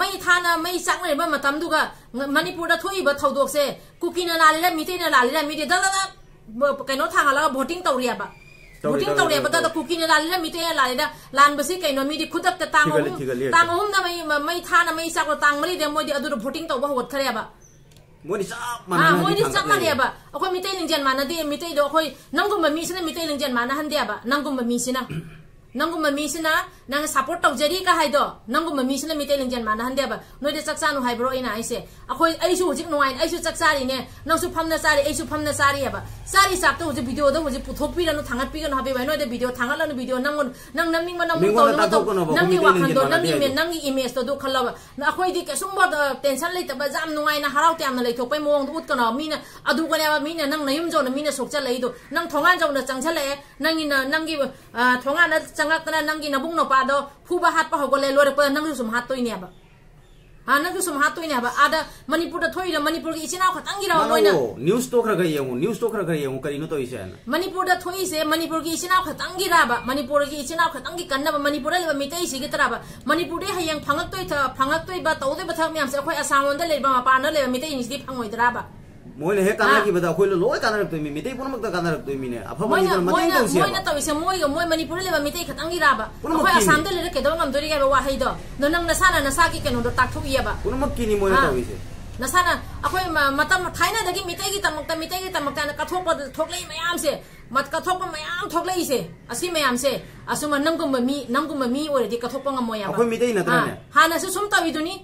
ꯃꯩ ꯊꯥꯅ, ꯃꯩ ꯆꯥꯛꯅꯔꯤꯕ ꯃꯇꯝꯗꯨꯒ ꯉ-, ꯃꯅꯤꯄꯨꯔꯗ ꯊꯣꯛꯏꯕ ꯊꯧꯗꯣꯛꯁꯦ ꯀꯨꯀꯤꯅ ꯂꯥꯜꯂꯤꯔ, ꯃꯤꯇꯩꯅ ꯂꯥꯜꯂꯤꯔ, ꯃꯤꯗꯤ ꯗ, ꯗ, ꯗ, ꯕ-, ꯀꯩꯅꯣ ꯊꯥꯡꯒꯠꯂꯒ voting ꯇꯧꯔꯤꯑꯕ꯫ ꯇꯧꯔꯤ, voting ꯇꯧꯔꯤ, ꯇꯧꯔꯤꯑꯕ꯫ ꯇꯧꯔꯤ, ꯗ, ꯗ ꯇꯧꯔꯤ꯫ ꯀꯨꯀꯤꯅ ꯂꯥꯜꯂꯤꯔ, ꯃꯤꯇꯩꯅ ꯂꯥꯜꯂꯤꯔ, ꯂꯥꯟꯕꯁꯤ ꯀꯩꯅꯣ? ꯃꯤꯗꯤ ꯈꯨꯗꯛꯇ ꯇꯥꯡ ꯊꯤꯒꯠꯂꯤ, ꯑꯍꯨꯝ, ꯊꯤꯒꯠꯂꯤ ꯇꯥꯡ ꯍꯦꯛꯇ꯫ ꯑꯍꯨꯝꯗ ꯃꯩ, ꯃ-, ꯃꯩ ꯊꯥꯅ ꯃꯩ ꯆꯥꯛꯄ, ꯇꯥꯡ ꯃꯔꯤꯗ ꯃꯣꯏꯗꯤ ꯑꯗꯨꯗ voting ꯇꯧꯕ ꯍꯧꯒꯠꯈ꯭ꯔꯦꯕ꯫ ꯃꯣꯏꯗꯤ ꯆꯞ ꯑꯥ, ꯃꯥꯟꯅꯅ ꯃꯣꯏꯗꯤ ꯆꯞ ꯊꯥꯡꯒꯠꯅꯩꯌꯦ꯫ ꯃꯥꯟꯅꯩꯑꯕ꯫ ꯑꯩꯈꯣꯏ ꯃꯤꯇꯩ ꯂꯤꯡꯖꯦꯜ ꯃꯥꯟꯅꯗꯦ꯫ ꯃꯤꯇꯩꯗꯣ ꯑꯩꯈꯣꯏ ꯅꯪꯒꯨꯝꯕ ꯃꯤꯁꯤꯅ ꯃꯤꯇꯩ ꯂꯤꯡꯖꯦꯜ ꯃꯥꯟꯅꯍꯟꯗꯦꯕ꯫ ꯅꯪꯒꯨꯝꯕ ꯃꯤꯁꯤꯅ꯫ ꯅꯪꯒꯨꯝꯕ ꯃꯤꯁꯤꯅ ꯅꯪ ꯁꯞꯄꯣꯔꯠ ꯇꯧꯖꯔꯤꯒ ꯍꯥꯏꯗꯣ, ꯅꯪꯒꯨꯝꯕ ꯃꯤꯁꯤꯅ ꯃꯤꯇꯩ ꯂꯤꯡꯖꯦꯜ ꯃꯥꯟꯅꯍꯟꯗꯦꯕ꯫ ꯅꯣꯏꯗ ꯆꯥꯛ ꯆꯥꯅꯨ ꯍꯥꯏꯕ꯭ꯔꯣ ꯑꯩꯅ ꯍꯥꯏꯁꯦ? ꯑꯩꯈꯣꯏ, ꯑꯩꯁꯨ ꯍꯧꯖꯤꯛ ꯅꯨꯡꯉꯥꯏꯅ, ꯑꯩꯁꯨ ꯆꯥꯛ ꯆꯥꯔꯤꯅꯦ, ꯅꯪꯁꯨ ꯐꯝꯅ ꯆꯥꯔꯤ, ꯑꯩꯁꯨ ꯐꯝꯅ ꯆꯥꯔꯤꯑꯕ꯫ ꯆꯥꯔꯤ ꯆꯥꯛꯇꯣ ꯍꯧꯖꯤꯛ ꯚꯤꯗꯤꯑꯣꯗ ꯍꯧꯖꯤꯛ ꯄꯨꯊꯣꯛꯄꯤꯔꯅꯨ, ꯊꯥꯡꯒꯠꯄꯤꯒꯅꯨ ꯍꯥꯏꯕꯤꯕ꯫ ꯅꯣꯏꯗ ꯚꯤꯗꯤꯑꯣ ꯊꯥꯡꯒꯠꯂꯅꯨ, ꯚꯤꯗꯤꯑꯣ ꯅꯪ, ꯅꯪ ꯅꯝꯅꯤꯡꯕ ꯅꯪ ꯃꯤꯉꯣꯟꯗ ꯇꯧꯅꯤꯡꯕ ꯇꯧ, ꯊꯥꯗꯣꯛꯀꯅꯣꯕ, ꯅꯪꯒꯤ ꯑꯩꯈꯣꯏ ꯃꯤꯇꯩ ꯋꯥꯈꯜꯗꯣ, ꯂꯤꯡꯖꯦꯜ ꯅꯪꯒꯤ ꯃꯥꯟꯅꯗꯦ ꯏꯃꯦ-, ꯍꯥꯏꯗꯣ꯫ ꯅꯪꯒꯤ ꯏꯃꯦꯖꯇꯣ ꯑꯗꯨ ꯈꯜꯂꯕ꯫ ꯑꯩꯈꯣꯏꯗꯤ ꯀꯩꯁꯨꯝꯕ, ꯑ, ꯇꯦꯟꯁꯟ ꯂꯩꯇꯕ, ꯌꯥꯝ ꯅꯨꯡꯉꯥꯏꯅ ꯍꯔꯥꯎ ꯇꯌꯥꯝꯅ ꯂꯩꯊꯣꯛꯄꯩ ꯃꯑꯣꯡꯗ ꯎꯠꯀꯅꯣ꯫ ꯃꯤꯅ ꯑꯗꯨꯒꯅꯦꯕ, ꯃꯤꯅ ꯅꯪ ꯅꯌꯨꯝ ꯌꯧꯅ ꯃꯤꯅ ꯁꯣꯛꯆꯜꯂꯛꯏꯗꯣ, ꯅꯪ ꯊꯣꯡꯒꯥꯟ ꯌꯧꯅ ꯆꯪꯁꯜꯂꯛꯑꯦ, ꯅꯪꯒꯤꯅ, ꯅꯪꯒꯤ, ꯑ, ꯊꯣꯡꯒꯥꯟꯗ ꯆꯪꯉꯛꯇꯅ ꯅꯪꯒꯤ ꯅꯕꯨꯡ ꯅꯨꯄꯥꯗꯣ ꯐꯨꯕ ꯍꯥꯠꯄ ꯍꯧꯒꯠꯂꯦ, ꯂꯣꯏꯔꯛꯄꯗ ꯅꯪꯁꯨ ꯁꯨꯝ ꯍꯥꯠꯇꯣꯏꯅꯦꯕ꯫ ꯍꯥ, ꯅꯪꯁꯨ ꯁꯨꯝ ꯍꯥꯠꯇꯣꯏꯅꯦꯕ꯫ ꯑꯥꯗ ꯃꯅꯤꯄꯨꯔꯗ ꯊꯣꯛꯏꯗꯣ ꯃꯅꯤꯄꯨꯔꯒꯤ ꯏꯆꯤꯟ ꯏꯅꯥꯎ ꯈꯛꯇꯪꯒꯤꯔꯕ ꯃꯣꯏꯅ? ꯃꯥꯅꯣ, ꯅ꯭ꯌꯨꯁꯇꯣ ꯈꯔ ꯈꯔ ꯌꯦꯡꯉꯨ, ꯅ꯭ꯌꯨꯁꯇꯣ ꯈꯔ ꯈꯔ ꯌꯦꯡꯉꯨ, ꯀꯔꯤꯅꯣ ꯇꯧꯔꯤꯁꯦ ꯍꯥꯏꯅ꯫ ꯃꯅꯤꯄꯨꯔꯗ ꯊꯣꯛꯏꯁꯦ ꯃꯅꯤꯄꯨꯔꯒꯤ ꯏꯆꯤꯟ ꯏꯅꯥꯎ ꯈꯛꯇꯪꯒꯤꯔꯕ? ꯃꯅꯤꯄꯨꯔꯒꯤ ꯏꯆꯤꯟ ꯏꯅꯥꯎ ꯈꯛꯇꯪꯒꯤ ꯀꯟꯅꯕ, ꯃꯅꯤꯄꯨꯔꯗ ꯂꯩꯕ ꯃꯤꯇꯩꯁꯤꯒꯤ ꯇꯔꯥꯕ? ꯃꯅꯤꯄꯨꯔꯗꯤ ꯍꯌꯦꯡ ꯐꯪꯉꯛꯇꯣꯏ ꯊ-, ꯐꯪꯉꯛꯇꯣꯏꯕ ꯇꯧꯗꯣꯏꯕ ꯊꯕꯛ ꯃꯌꯥꯝꯁꯦ ꯑꯩꯈꯣꯏ ꯑꯁꯥꯝ ꯂꯣꯝꯗ ꯂꯩꯕ, ꯃꯄꯥꯟꯗ ꯂꯩꯕ ꯃꯤꯇꯩꯁꯤꯡꯁꯤꯗꯤ ꯐꯪꯉꯣꯏꯗ꯭ꯔꯕ? ꯃꯣꯏꯅ ꯍꯦꯛ ꯍꯥ? ꯀꯥꯟꯅꯈꯤꯕꯗ ꯑꯩꯈꯣꯏ ꯂꯣꯏ ꯀꯥꯟꯅꯔꯛꯇꯣꯏꯃꯤ, ꯃꯤꯇꯩ ꯄꯨꯝꯅꯃꯛꯇ ꯀꯥꯟꯅꯔꯛꯇꯣꯏꯃꯤꯅꯦ꯫ ꯑꯐꯕ ꯃꯣꯏꯅ, ꯃꯤꯗꯨꯅ ꯃꯇꯦꯡ ꯃꯣꯏꯅ, ꯇꯧꯁꯦꯕ꯫ ꯃꯣꯏꯅ ꯇꯧꯔꯤꯁꯦ ꯃꯣꯏꯒ, ꯃꯣꯏ ꯃꯅꯤꯄꯨꯔꯗ ꯂꯩꯕ ꯃꯤꯇꯩ ꯈꯛꯇꯪꯒꯤꯔꯕ? ꯄꯨꯝꯅꯃꯛꯀꯤꯅꯤ꯫ ꯑꯩꯈꯣꯏ ꯑꯁꯥꯝꯗ ꯂꯩꯔ ꯀꯩꯗꯧ ꯉꯝꯗꯣꯔꯤꯒꯦ ꯍꯥꯏꯕ ꯋꯥꯍꯩꯗꯣ? ꯑꯗꯣ ꯅꯪ ꯅꯁꯥꯅ ꯅꯁꯥꯒꯤ ꯀꯩꯅꯣꯗꯣ ꯇꯥꯛꯊꯣꯛꯏꯑꯕ꯫ ꯄꯨꯝꯅꯃꯛꯀꯤꯅꯤ ꯃꯣꯏꯅ ꯍꯥ? ꯇꯧꯔꯤꯁꯦ꯫ ꯅꯁꯥꯅ ꯑꯩꯈꯣꯏ ꯃ-, ꯃꯇꯝ ꯊꯥꯏꯅꯗꯒꯤ ꯃꯤꯇꯩꯒꯤꯗꯃꯛꯇ, ꯃꯤꯇꯩꯒꯤꯗꯃꯛꯇ ꯍꯥꯏꯅ ꯀꯠꯊꯣꯛꯄ ꯊꯣꯛꯂꯛꯏ ꯃꯌꯥꯝꯁꯦ, ꯃꯠ-, ꯀꯠꯊꯣꯛꯄ ꯃꯌꯥꯝ ꯊꯣꯛꯂꯛꯏꯁꯦ, ꯑꯁꯤ ꯃꯌꯥꯝꯁꯦ, ꯑꯁꯨꯝꯕ ꯅꯪꯒꯨꯝꯕ ꯃꯤ, ꯅꯪꯒꯨꯝꯕ ꯃꯤ ꯑꯣꯏꯔꯗꯤ ꯀꯠꯊꯣꯛꯄ ꯉꯝꯃꯣꯏ ꯍꯥꯏꯕ꯫ ꯑꯩꯈꯣꯏ ꯃꯤꯇꯩ ꯅꯠꯇ꯭ꯔꯅꯦ? ꯑꯥ, ꯍꯥꯟꯅꯁꯨ ꯁꯨꯝ ꯇꯧꯏꯗꯨꯅꯤ,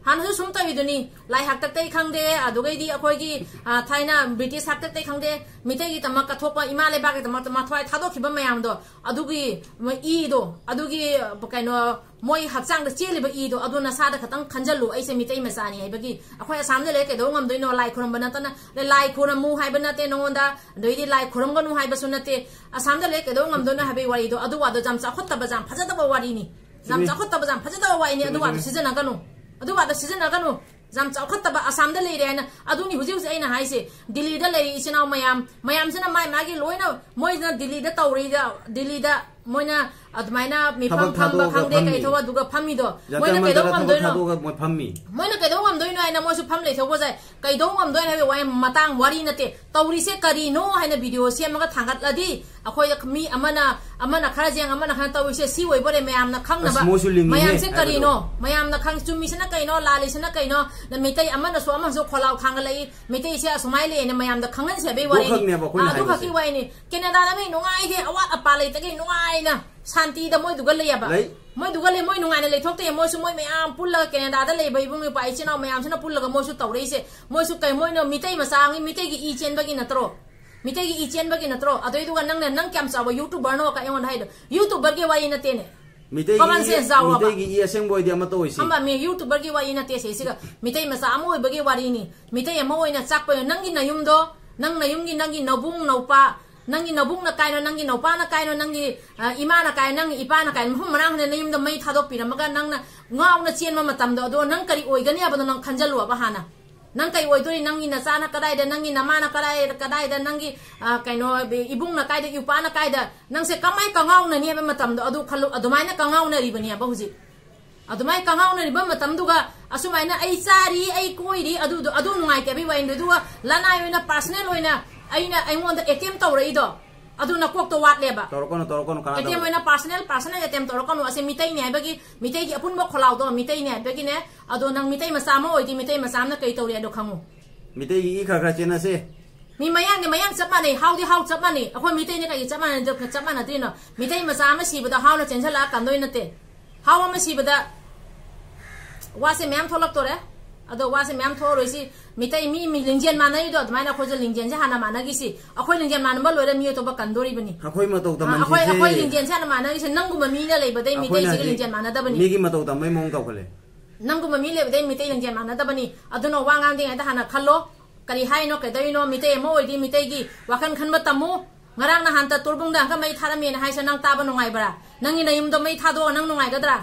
ꯍꯥꯟꯅꯁꯨ ꯁꯨꯝ ꯇꯧꯏꯗꯨꯅꯤ, ꯂꯥꯏ ꯍꯥꯛꯇꯛꯇꯩ ꯈꯪꯗꯦ, ꯑꯗꯨꯒꯩꯗꯤ ꯑꯩꯈꯣꯏꯒꯤ, ꯑꯥ, ꯊꯥꯏꯅ ꯕ꯭ꯔꯤꯇꯤꯁ ꯍꯥꯛꯇꯛꯇꯩ ꯈꯪꯗꯦ, ꯃꯤꯇꯩꯒꯤꯗꯃꯛ ꯀꯠꯊꯣꯛꯄ, ꯏꯃꯥ ꯂꯩꯕꯥꯛꯀꯤꯗꯃꯛꯇ ꯃꯊ꯭ꯋꯥꯏ ꯊꯥꯗꯣꯛꯈꯤꯕ ꯃꯌꯥꯝꯗꯣ, ꯑꯗꯨꯒꯤ ꯏꯗꯣ, ꯑꯗꯨꯒꯤ, ꯀꯩꯅꯣ, ꯃꯣꯏ ꯍꯛꯆꯥꯡꯗ ꯆꯦꯜꯂꯤꯕ ꯏꯗꯣ, ꯑꯗꯨ ꯅꯁꯥꯗ ꯈꯇꯪ ꯈꯟꯖꯜꯂꯨ꯫ ꯑꯩꯁꯦ ꯃꯤꯇꯩ ꯃꯆꯥꯅꯤ ꯍꯥꯏꯕꯒꯤ꯫ ꯑꯩꯈꯣꯏ ꯑꯁꯥꯝꯗ ꯂꯩꯔ ꯀꯩꯗꯧ ꯉꯝꯗꯣꯏꯅꯣ? ꯂꯥꯏ ꯈꯨꯔꯝꯕ ꯅꯠꯇꯅ, ꯂꯥꯏ ꯈꯨꯔꯝꯃꯨ ꯍꯥꯏꯕ ꯅꯠꯇꯦ ꯅꯉꯣꯟꯗ, ꯑꯗꯩꯗꯤ ꯂꯥꯏ ꯈꯨꯔꯝꯒꯅꯨ ꯍꯥꯏꯕꯁꯨ ꯅꯠꯇꯦ꯫ ꯑꯁꯥꯝꯗ ꯂꯩꯔ ꯀꯩꯗꯧ ꯉꯝꯗꯣꯏꯅꯣ ꯍꯥꯏꯕꯒꯤ ꯋꯥꯔꯤꯗꯣ, ꯑꯗꯨ ꯋꯥꯗꯣ ꯌꯥꯝ ꯆꯥꯎꯈꯠꯇꯕ, ꯌꯥꯝ ꯐꯖꯗꯕ ꯋꯥꯔꯤꯅꯤ꯫ ꯌꯥꯝ ꯆꯨꯝꯃꯤ꯫ ꯆꯥꯎꯈꯠꯇꯕ, ꯌꯥꯝ ꯐꯖꯗꯕ ꯋꯥꯔꯤꯅꯤ꯫ ꯆꯨꯝꯃꯤ, ꯑꯗꯨ ꯋꯥꯗꯣ ꯆꯨꯝꯃꯤ꯫ ꯁꯤꯖꯤꯟꯅꯒꯅꯨ꯫ ꯑꯗꯨ ꯋꯥꯗꯣ ꯁꯤꯖꯤꯟꯅꯒꯅꯨ꯫ ꯌꯥꯝ ꯆꯥꯎꯈꯠꯇꯕ ꯑꯁꯥꯝꯗ ꯂꯩꯔꯦ ꯍꯥꯏꯅ꯫ ꯑꯗꯨꯅꯤ ꯍꯧꯖꯤꯛ ꯍꯧꯖꯤꯛ ꯑꯩꯅ ꯍꯥꯏꯁꯦ, ꯗꯤꯜꯂꯤꯗ ꯂꯩꯔꯤ ꯏꯆꯤꯟ ꯏꯅꯥꯎ ꯃꯌꯥꯝ, ꯃꯌꯥꯝꯁꯤꯅ ꯃꯥꯏ ꯃꯥꯒꯤ ꯂꯣꯏꯅ, ꯃꯣꯏꯅ ꯗꯤꯜꯂꯤꯗ ꯇꯧꯔꯤꯗ, ꯗꯤꯜꯂꯤꯗ ꯃꯣꯏꯅ ꯑꯗꯨꯃꯥꯏꯅ ꯃꯤꯐꯝ ꯊꯕꯛ ꯐꯝꯕ ꯊꯥꯗꯣꯛꯑꯒ ꯈꯪꯗꯦ, ꯐꯝꯃꯤ꯫ ꯀꯩ ꯊꯕꯛ ꯑꯗꯨꯒ ꯐꯝꯃꯤꯗꯣ, ꯖꯟꯇꯔ ꯃꯣꯏꯅ ꯀꯩꯗꯧ ꯃꯟꯇꯔꯗ ꯊꯕꯛ ꯉꯝꯗꯣꯏꯅꯣ? ꯊꯥꯗꯣꯛꯑꯒ ꯃꯣꯏ ꯐꯝꯃꯤ꯫ ꯃꯣꯏꯅ ꯀꯩꯗꯧ ꯉꯝꯗꯣꯏꯅꯣ ꯍꯥꯏꯅ ꯃꯣꯏꯁꯨ ꯐꯝ ꯂꯩꯊꯣꯛꯄꯁꯦ, ꯀꯩꯗꯧ ꯉꯝꯗꯣꯏꯅꯣ ꯍꯥꯏꯕ ꯋꯥꯍꯩ ꯃꯇꯥꯡ ꯋꯥꯔꯤ ꯅꯠꯇꯦ꯫ ꯇꯧꯔꯤꯁꯦ ꯀꯔꯤꯅꯣ ꯍꯥꯏꯅ ꯚꯤꯗꯤꯑꯣ ꯁꯦꯝꯃꯒ ꯊꯥꯡꯒꯠꯂꯗꯤ, ꯑꯩꯈꯣꯏ ꯃꯤ ꯑꯃꯅ, ꯑꯃꯅ ꯈꯔ ꯌꯦꯡ, ꯑꯃꯅ ꯈꯔ ꯇꯧꯔꯤꯁꯦ ꯁꯤ ꯑꯣꯏꯕꯣꯔꯦ ꯃꯌꯥꯝꯅ ꯈꯪꯅꯕ꯫ ꯑꯁ, ꯃꯣꯏꯁꯨ ꯂꯤꯡꯉꯤꯅꯦ ꯃꯌꯥꯝꯁꯦ ꯍꯥꯏꯕꯗꯣ꯫ ꯀꯔꯤꯅꯣ? ꯃꯌꯥꯝꯅ ꯈꯪ-, ꯆꯨꯝꯃꯤꯁꯤꯅ ꯀꯩꯅꯣ, ꯂꯥꯜꯂꯤꯁꯤꯅ ꯀꯩꯅꯣ? ꯅ ꯃꯩꯇꯩ ꯑꯃꯅꯁꯨ ꯑꯃꯁꯨ ꯈꯣꯜꯂꯥꯎ ꯊꯥꯡꯒꯠꯂꯛꯏ, ꯃꯩꯇꯩꯁꯦ ꯑꯁꯨꯃꯥꯏꯅ ꯂꯩꯌꯦꯅ ꯃꯌꯥꯝꯗ ꯈꯪꯍꯟꯁꯦ ꯍꯥꯏꯕꯩ ꯋꯥꯔꯤꯅꯤ꯫ ꯑꯗꯨꯈꯛꯅꯦꯕ ꯑꯩꯈꯣꯏꯅ ꯑꯥ, ꯑꯗꯨꯈꯛꯀꯤ ꯍꯥꯏꯕꯁꯦ꯫ ꯋꯥꯔꯤꯅꯤ꯫ ꯀꯦꯅꯦꯗꯥꯗ ꯃꯤ ꯅꯨꯡꯉꯥꯏꯒꯦ, ꯑꯋꯥꯠ ꯑꯄꯥ ꯂꯩꯇꯒꯩ ꯅꯨꯡꯉꯥꯏꯅ ꯁꯥꯟꯇꯤꯗ ꯃꯣꯏꯗꯨꯒ ꯂꯩꯌꯦꯕ꯫ ꯂꯩ꯫ ꯃꯣꯏꯗꯨꯒ ꯂꯩ, ꯃꯣꯏ ꯅꯨꯡꯉꯥꯏꯅ ꯂꯩꯊꯣꯛꯇꯦ꯫ ꯃꯣꯏꯁꯨ ꯃꯣꯏ ꯃꯌꯥꯝ ꯄꯨꯜꯂꯒ, ꯀꯦꯅꯦꯗꯥꯗ ꯂꯩꯕ ꯏꯕꯨꯡ ꯏꯄ꯭ꯋꯥ ꯏꯆꯤꯟ ꯏꯅꯥꯎ ꯃꯌꯥꯝꯁꯤꯅ ꯄꯨꯜꯂꯒ ꯃꯣꯏꯁꯨ ꯇꯧꯔꯛꯏꯁꯦ꯫ ꯃꯣꯏꯁꯨ ꯀꯩ, ꯃꯣꯏꯅ ꯃꯤꯇꯩ ꯃꯆꯥ ꯑꯃꯒꯤ ꯃꯤꯇꯩꯒꯤ ꯏ ꯆꯦꯟꯕꯒꯤ ꯅꯠꯇ꯭ꯔꯣ? ꯃꯤꯇꯩꯒꯤ ꯏ ꯆꯦꯟꯕꯒꯤ ꯅꯠꯇ꯭ꯔꯣ? ꯑꯗꯨꯏꯗꯨꯒ ꯅꯪꯅ, "ꯅꯪ ꯀꯌꯥꯝ ꯆꯥꯎꯕ YouTuberꯅꯣ?" ꯀ ꯑꯩꯉꯣꯟꯗ ꯍꯥꯏꯗꯣ꯫ YouTuberꯒꯤ ꯋꯥꯔꯤ ꯅꯠꯇꯦꯅꯦ꯫ ꯃꯤꯇꯩꯒꯤ common ꯏ, sense ꯌꯥꯎꯔꯣꯕ꯫ ꯃꯤꯇꯩꯒꯤ ꯏ ꯑꯁꯦꯡꯕ ꯑꯣꯏꯗꯤ ꯑꯃꯠꯇ ꯑꯣꯏꯁꯤ꯫ ꯑꯃ ꯃꯤ YouTuberꯒꯤ ꯋꯥꯔꯤ ꯅꯠꯇꯦ ꯁꯤꯁꯤꯒ꯫ ꯃꯤꯇꯩ ꯃꯆꯥ ꯑꯃ ꯑꯣꯏꯕꯒꯤ ꯋꯥꯔꯤꯅꯤ꯫ ꯃꯤꯇꯩ ꯑꯃ ꯑꯣꯏꯅ ꯆꯥꯛꯄ, ꯅꯪꯒꯤ ꯅꯌꯨꯝꯗꯣ, ꯅꯪ ꯅꯌꯨꯝꯒꯤ, ꯅꯪꯒꯤ ꯅꯕꯨꯡ ꯅꯧꯄꯥ, ꯅꯪꯒꯤ ꯅꯕꯨꯡꯅ ꯀꯥꯏꯅꯣ, ꯅꯪꯒꯤ ꯅꯧꯄꯥꯅ ꯀꯥꯏꯅꯣ, ꯅꯪꯒꯤ, ꯑ, ꯏꯃꯥꯅ ꯀꯥꯏꯅꯣ, ꯅꯪꯒꯤ ꯏꯄꯥꯅ ꯀꯥꯏꯅꯣ, ꯃꯐꯝ ꯃꯔꯥꯡ ꯈꯪꯗꯅ ꯅꯌꯨꯝꯗ ꯃꯩ ꯊꯥꯗꯣꯛꯄꯤꯔꯝꯃꯒ ꯅꯪꯅ ꯉꯥꯎꯅ ꯆꯦꯟꯕ ꯃꯇꯝꯗꯣ, ꯑꯗꯣ ꯅꯪ ꯀꯔꯤ ꯑꯣꯏꯒꯅꯤ ꯍꯥꯏꯕꯗꯣ ꯅꯪ ꯈꯟꯖꯜꯂꯣꯕ ꯍꯥꯟꯅ꯫ ꯅꯪ ꯀꯔꯤ ꯑꯣꯏꯗꯣꯔꯤ? ꯅꯪꯒꯤ ꯅꯆꯥꯅ ꯀꯗꯥꯏꯗ, ꯅꯪꯒꯤ ꯅꯃꯥꯅ ꯀꯗꯥꯏ, ꯀꯗꯥꯏꯗ, ꯅꯪꯒꯤ, ꯑ, ꯀꯩꯅꯣ, ꯏꯕꯨꯡꯅ ꯀꯥꯏꯗ, ꯏꯄ꯭ꯋꯥꯅ ꯀꯥꯏꯗ, ꯅꯪꯁꯦ ꯀꯃꯥꯏ ꯀꯉꯥꯎꯅꯅꯤ ꯍꯥꯏꯕ ꯃꯇꯝꯗꯣ ꯑꯗꯨ ꯈꯜꯂꯨ꯫ ꯑꯗꯨꯃꯥꯏꯅ ꯀꯉꯥꯎꯅꯔꯤꯕꯅꯦꯕ ꯍꯧꯖꯤꯛ꯫ ꯑꯗꯨꯃꯥꯏꯅ ꯀꯉꯥꯎꯅꯔꯤꯕ ꯃꯇꯝꯗꯨꯒ ꯑꯁꯨꯃꯥꯏꯅ "ꯑꯩ ꯆꯥꯔꯤ, ꯑꯩ ꯀꯣꯏꯔꯤ", ꯑꯗꯨꯗꯣ, ꯑꯗꯨ ꯅꯨꯡꯉꯥꯏꯇꯦ ꯍꯥꯏꯕꯒꯤ ꯋꯥꯔꯤꯅꯤ꯫ ꯑꯗꯨꯒ ꯂꯅꯥꯏ ꯑꯣꯏꯅ, personal ꯑꯣꯏꯅ ꯑꯩꯅ, ꯑꯩꯉꯣꯟꯗ attempt ꯇꯧꯔꯛꯏꯗꯣ, ꯑꯗꯨ ꯅꯀꯣꯛꯇꯣ ꯋꯥꯠꯂꯦꯕ꯫ ꯇꯧꯔꯛꯀꯅꯨ, ꯇꯧꯔꯛꯀꯅꯨ, ꯀꯅꯥ attempt ꯑꯣꯏꯅ personal, personal attempt ꯇꯧꯔꯛꯀꯅꯨ꯫ ꯑꯁꯤ ꯃꯤꯇꯩꯅꯤ ꯍꯥꯏꯕꯒꯤ, ꯃꯤꯇꯩꯒꯤ ꯑꯄꯨꯟꯕ ꯈꯣꯜꯂꯥꯎꯗꯣ ꯃꯤꯇꯩꯅꯤ ꯍꯥꯏꯕꯒꯤꯅꯦ꯫ ꯑꯗꯣ ꯅꯪ ꯃꯤꯇꯩ ꯃꯆꯥ ꯑꯃ ꯑꯣꯏꯗꯤ ꯃꯤꯇꯩ ꯃꯆꯥ ꯑꯃꯅ ꯀꯩ ꯇꯧꯔꯤ ꯍꯥꯏꯗꯣ ꯈꯪꯉꯨ꯫ ꯃꯤꯇꯩꯒꯤ ꯏ ꯈꯔ ꯈꯔ ꯆꯦꯟꯅꯁꯦ꯫ ꯃꯤ ꯃꯌꯥꯡꯅꯦ, ꯃꯌꯥꯡ ꯆꯞ ꯃꯥꯟꯅꯩ, ꯍꯥꯎꯗꯤ ꯍꯥꯎ ꯆꯞ ꯃꯥꯟꯅꯩ꯫ ꯑꯩꯈꯣꯏ ꯃꯤꯇꯩꯅ ꯀꯩꯒꯤ ꯆꯞ ꯃꯥꯟꯅꯗ-, ꯆꯞ ꯃꯥꯟꯅꯗ꯭ꯔꯤꯅꯣ? ꯃꯤꯇꯩ ꯃꯆꯥ ꯑꯃ ꯁꯤꯕꯗ ꯍꯥꯎꯅ ꯆꯦꯟꯁꯤꯜꯂꯛꯑ ꯀꯟꯗꯣꯏ ꯅꯠꯇꯦ꯫ ꯍꯥꯎ ꯑꯃ ꯁꯤꯕꯗ ꯋꯥꯁꯦ ꯃꯌꯥꯝ ꯊꯣꯛꯂꯛꯇꯣꯔꯦ꯫ ꯑꯗꯣ ꯋꯥꯁꯦ ꯃꯌꯥꯝ ꯊꯣꯛꯑꯔꯣꯏꯁꯤ꯫ ꯃꯤꯇꯩ ꯃꯤ, ꯃꯤ ꯂꯤꯡꯖꯦꯜ ꯃꯥꯟꯅꯔꯤꯗꯣ ꯑꯗꯨꯃꯥꯏꯅ ꯑꯩꯈꯣꯏꯁꯨ ꯂꯤꯡꯖꯦꯜꯁꯦ ꯍꯥꯟꯅ ꯃꯥꯟꯅꯈꯤꯁꯤ꯫ ꯑꯩꯈꯣꯏ ꯂꯤꯡꯖꯦꯜ ꯃꯥꯟꯅꯕ ꯂꯣꯏꯔ ꯃꯤ ꯑꯇꯣꯞꯄ ꯀꯟꯗꯣꯔꯤꯕꯅꯤ꯫ ꯑꯩꯈꯣꯏ ꯃꯇꯧ ꯑ, ꯑꯩꯈꯣꯏ, ꯇꯝꯍꯟꯁꯤꯁꯦ꯫ ꯑꯩꯈꯣꯏ ꯂꯤꯡꯖꯦꯜꯁꯦ ꯍꯥꯟꯅ ꯃꯥꯟꯅꯈꯤꯁꯤ꯫ ꯅꯪꯒꯨꯝꯕ ꯃꯤꯅ ꯂꯩꯕꯗꯩ ꯑꯩꯈꯣꯏꯅ ꯃꯤꯇꯩꯁꯤꯒ ꯍꯧꯖꯤꯛ ꯂꯤꯡꯖꯦꯜ ꯃꯥꯟꯅꯗꯕꯅꯤ꯫ ꯃꯤꯒꯤ ꯃꯇꯧ ꯇꯝꯕꯩ ꯃꯑꯣꯡ ꯇꯧꯈꯠꯂꯦ꯫ ꯅꯪꯒꯨꯝꯕ ꯃꯤ ꯂꯩꯕꯗꯩ ꯃꯤꯇꯩ ꯂꯤꯡꯖꯦꯜ ꯃꯥꯟꯅꯗꯕꯅꯤ꯫ ꯑꯗꯨꯅ ꯋꯥ ꯉꯥꯡꯗ꯭ꯔꯤꯉꯩꯗ ꯍꯥꯟꯅ ꯈꯜꯂꯣ꯫ ꯀꯔꯤ ꯍꯥꯏꯅꯣ, ꯀꯩꯗꯧꯔꯤꯅꯣ? ꯃꯤꯇꯩ ꯑꯃ ꯑꯣꯏꯗꯤ ꯃꯤꯇꯩꯒꯤ ꯋꯥꯈꯜ ꯈꯟꯕ ꯇꯝꯃꯨ꯫ ꯉꯔꯥꯡ ꯅꯍꯥꯟꯇ ꯇꯣꯔꯕꯨꯡꯗ ꯑꯪꯀ ꯃꯩ ꯊꯥꯔꯝꯃꯦꯅ ꯍꯥꯏꯁꯦ ꯅꯪ ꯇꯥꯕ ꯅꯨꯡꯉꯥꯏꯕ꯭ꯔꯥ? ꯅꯪꯒꯤ ꯅꯌꯨꯝꯗꯣ ꯃꯩ ꯊꯥꯗꯣꯛꯑꯣ, ꯅꯪ ꯅꯨꯡꯉꯥꯏꯒꯗ꯭ꯔꯥ?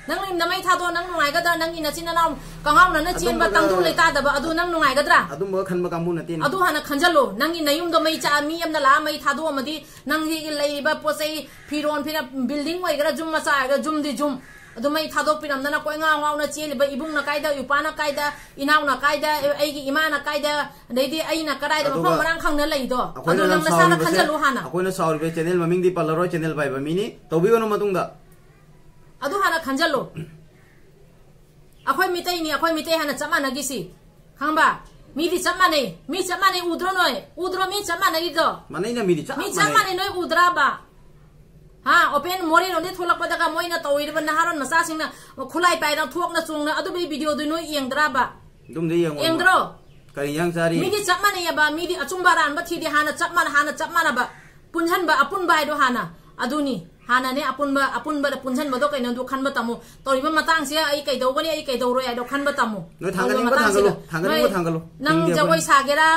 ꯅꯪ ꯅꯌꯨꯝꯗ ꯃꯩ ꯊꯥꯗꯣꯛꯑꯣ, ꯅꯪ ꯅꯨꯡꯉꯥꯏꯒꯗ꯭ꯔꯥ? ꯅꯪꯒꯤ ꯅꯆꯤꯟ ꯅꯅꯥꯎ ꯀꯉꯥꯎꯅꯅ ꯆꯦꯟꯕ ꯑꯗꯨꯝꯕꯒ ꯇꯪꯗꯨ ꯂꯩꯇꯥꯗꯕ ꯑꯗꯨ ꯅꯪ ꯅꯨꯡꯉꯥꯏꯒꯗ꯭ꯔꯥ? ꯑꯗꯨꯝꯕꯒ ꯈꯟꯕ ꯀꯥꯡꯕꯨ ꯅꯠꯇꯦꯅꯦ꯫ ꯑꯗꯨ ꯍꯥꯟꯅ ꯈꯟꯖꯜꯂꯣ꯫ ꯅꯪꯒꯤ ꯅꯌꯨꯝꯗꯣ ꯃꯩ ꯆꯥ-, ꯃꯤ ꯑꯃꯅ ꯂꯥꯛꯑ ꯃꯩ ꯊꯥꯗꯣꯛꯑꯝꯃꯗꯤ ꯅꯪꯒꯤ ꯂꯩꯔꯤꯕ ꯄꯣꯠ ꯆꯩ, ꯐꯤꯔꯣꯟ, ꯐꯤꯔ-, building ꯑꯣꯏꯒꯦꯔꯥ, ꯌꯨꯝ ꯃꯆꯥ ꯑꯣꯏꯒꯦꯔꯥ, ꯌꯨꯝꯗꯤ ꯌꯨꯝ꯫ ꯑꯗꯨ ꯃꯩ ꯊꯥꯗꯣꯛꯄꯤꯔꯝꯗꯅ ꯀꯣꯏ ꯉꯥꯎ ꯉꯥꯎꯅ ꯆꯦꯜꯂꯤꯕ ꯏꯕꯨꯡꯅ ꯀꯥꯏꯗ, ꯏꯄꯥꯅ ꯀꯥꯏꯗ, ꯏꯅꯥꯎꯅ ꯀꯥꯏꯗ, ꯑꯩꯒꯤ ꯏꯃꯥꯅ ꯀꯥꯏꯗ, ꯑꯗꯩꯗꯤ ꯑꯩꯅ ꯀꯗꯥꯏꯗ ꯃꯐꯝ ꯑꯗꯨꯒ ꯃꯔꯥꯡ ꯈꯪꯅ ꯂꯩꯗꯣ? ꯑꯩꯈꯣꯏꯅ ꯑꯗꯨ ꯅꯪ ꯅꯪ ꯅꯁꯥꯅ ꯁꯥꯎꯔꯤꯕꯁꯦ, ꯈꯟꯖꯜꯂꯨ ꯍꯥꯟꯅ꯫ ꯑꯩꯈꯣꯏꯅ ꯁꯥꯎꯔꯤꯕ channel ꯃꯃꯤꯡꯗꯤ ꯄꯜꯂꯔꯣꯏ, channel ꯄꯥꯏꯕ ꯃꯤꯅꯤ, ꯇꯧꯕꯤꯒꯅꯨ ꯃꯇꯨꯡꯗ꯫ ꯑꯗꯨ ꯍꯥꯟꯅ ꯈꯟꯖꯜꯂꯨ꯫ ꯑꯩꯈꯣꯏ ꯃꯤꯇꯩꯅꯤ, ꯑꯩꯈꯣꯏ ꯃꯤꯇꯩ ꯍꯥꯟꯅ ꯆꯞ ꯃꯥꯟꯅꯈꯤꯁꯤ꯫ ꯈꯪꯕ? ꯃꯤꯗꯤ ꯆꯞ ꯃꯥꯟꯅꯩ꯫ ꯃꯤ ꯆꯞ ꯃꯥꯟꯅꯩ, ꯎꯗ꯭ꯔꯣ ꯅꯣꯏ? ꯎꯗ꯭ꯔꯣ ꯃꯤ ꯆꯞ ꯃꯥꯟꯅꯔꯤꯗꯣ? ꯃꯥꯟꯅꯩꯅ, ꯃꯤꯗꯤ ꯆꯞ ꯃꯤ ꯆꯞ ꯃꯥꯟꯅꯩ꯫ ꯃꯥꯟꯅꯩ, ꯅꯣꯏ ꯎꯗ꯭ꯔꯕ? ꯍꯥ, ꯑꯣꯄꯦꯟ ꯃꯣꯔꯦꯔꯣꯝꯗꯩ ꯊꯣꯛꯂꯛꯄꯗꯒ ꯃꯣꯏꯅ ꯇꯧꯔꯤꯕ ꯅꯍꯥꯔꯣꯟ ꯃꯆꯥꯁꯤꯡꯅ ꯈꯨꯠꯂꯥꯏ ꯄꯥꯏꯗꯅ ꯊꯣꯛꯅ ꯆꯣꯡꯅ ꯑꯗꯨꯒꯤ ꯚꯤꯗꯤꯑꯣꯗꯨ ꯅꯣꯏ ꯌꯦꯡꯗ꯭ꯔꯕ? ꯑꯗꯨꯝꯗꯤ ꯌꯦꯡꯉꯣ꯫ ꯌꯦꯡꯗ꯭ꯔꯣ? ꯀꯔꯤ ꯏꯟꯖꯥꯡ ꯆꯥꯔꯤ? ꯃꯤꯗꯤ ꯆꯞ ꯃꯥꯟꯅꯩꯌꯦꯕ, ꯃꯤꯗꯤ ꯑꯆꯨꯝꯕ ꯑꯔꯥꯟꯕ ꯊꯤꯗꯦ, ꯍꯥꯟꯅ ꯆꯞ ꯃꯥꯟꯅ, ꯍꯥꯟꯅ ꯆꯞ ꯃꯥꯟꯅꯕ ꯄꯨꯟꯁꯤꯟꯕ, ꯑꯄꯨꯟꯕ ꯍꯥꯏꯗꯣ ꯍꯥꯟꯅ ꯑꯗꯨꯅꯤ꯫ ꯍꯥꯟꯅꯅꯦ ꯑꯄꯨꯟꯕ, ꯑꯄꯨꯟꯕꯗ ꯄꯨꯟꯁꯤꯟꯕꯗꯣ ꯀꯩꯅꯣꯗꯨ ꯈꯟꯕ ꯇꯝꯃꯨ꯫ ꯇꯧꯔꯤꯕ ꯃꯇꯥꯡꯁꯦ ꯑꯩ ꯀꯩꯗꯧꯒꯅꯤ, ꯑꯩ ꯀꯩꯗꯧꯔꯣꯏ ꯍꯥꯏꯗꯣ ꯈꯟꯕ ꯇꯝꯃꯨ꯫ ꯅꯣꯏ ꯊꯥꯡꯒꯠꯅꯤꯡꯕ ꯇꯧꯔꯤꯕ ꯃꯇꯥꯡꯁꯤꯗ ꯊꯥꯡꯒꯠꯂꯨ, ꯊꯥꯡꯒꯠꯅꯤꯡꯕ ꯅꯣꯏ ꯊꯥꯡꯒꯠꯂꯨ꯫ ꯅꯪ ꯍꯤꯡꯗꯦ ꯖꯒꯣꯏ ꯑꯩꯈꯣꯏ꯫ ꯁꯥꯒꯦꯔꯥ,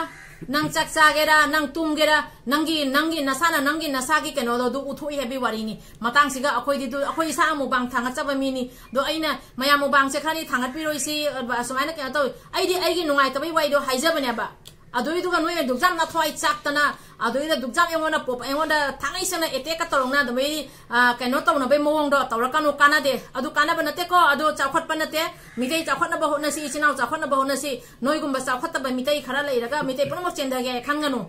ꯅꯪ ꯆꯥꯛ ꯆꯥꯒꯦꯔꯥ, ꯅꯪ ꯇꯨꯝꯒꯦꯔꯥ, ꯅꯪꯒꯤ, ꯅꯪꯒꯤ ꯅꯁꯥꯅ ꯅꯪꯒꯤ ꯅꯁꯥꯒꯤ ꯀꯩꯅꯣꯗꯣ ꯑꯗꯨ ꯎꯠꯊꯣꯛꯏ ꯍꯥꯏꯕꯒꯤ ꯋꯥꯔꯤꯅꯤ꯫ ꯃꯇꯥꯡꯁꯤꯒ ꯑꯩꯈꯣꯏꯗꯤ ꯑꯗꯨ, ꯑꯩꯈꯣꯏ ꯏꯁꯥ ꯑꯃꯨꯛꯕꯥꯡ ꯊꯥꯡꯒꯠꯆꯕ ꯃꯤꯅꯤ꯫ ꯑꯗꯣ ꯑꯩꯅ ꯃꯌꯥꯝ ꯃꯨꯛꯕꯥꯡꯁꯦ ꯈꯔꯗꯤ ꯊꯥꯡꯒꯠꯄꯤꯔꯣꯏꯁꯤ, ꯑꯁꯨꯃꯥꯏꯅ ꯀꯩꯅꯣ ꯇꯧꯏ꯫ ꯑꯩꯗꯤ ꯑꯩꯒꯤ ꯅꯨꯡꯉꯥꯏꯇꯕꯩ ꯋꯥꯔꯤꯗꯣ ꯍꯥꯏꯖꯕꯅꯦꯕ꯫ ꯑꯗꯨꯏꯗꯨꯒ ꯅꯣꯏꯅ ꯗꯨꯛꯖꯥꯝ ꯅꯊ꯭ꯋꯥꯏ ꯆꯥꯛꯇꯅ, ꯑꯗꯨꯏꯗ ꯗꯨꯛꯖꯥꯝ ꯑꯩꯉꯣꯟꯗ ꯄꯣꯞ-, ꯑꯩꯉꯣꯟꯗ ꯊꯥꯡꯒꯩ ꯁꯦꯡꯅ attack ꯀ ꯇꯧꯔꯛꯅꯗꯕꯩ, ꯑ, ꯀꯩꯅꯣ ꯇꯧꯅꯕꯩ ꯃꯑꯣꯡꯗꯣ ꯇꯧꯔꯛꯀꯅꯨ, ꯀꯥꯟꯅꯗꯦ꯫ ꯑꯗꯨ ꯀꯥꯟꯅꯕ ꯅꯠꯇꯦꯀꯣ, ꯑꯗꯨ ꯆꯥꯎꯈꯠꯄ ꯅꯠꯇꯦ꯫ ꯃꯤꯇꯩ ꯆꯥꯎꯈꯠꯅꯕ ꯍꯣꯠꯅꯁꯤ, ꯏꯆꯤꯟ ꯏꯅꯥꯎ ꯆꯥꯎꯈꯠꯅꯕ ꯍꯣꯠꯅꯁꯤ꯫ ꯅꯣꯏꯒꯨꯝꯕ ꯆꯥꯎꯈꯠꯇꯕ ꯃꯤꯇꯩ ꯈꯔ ꯂꯩꯔꯒ ꯃꯤꯇꯩ ꯄꯨꯝꯅꯃꯛ ꯆꯦꯟꯊꯒꯦ ꯍꯥꯏ ꯈꯟꯒꯅꯨ꯫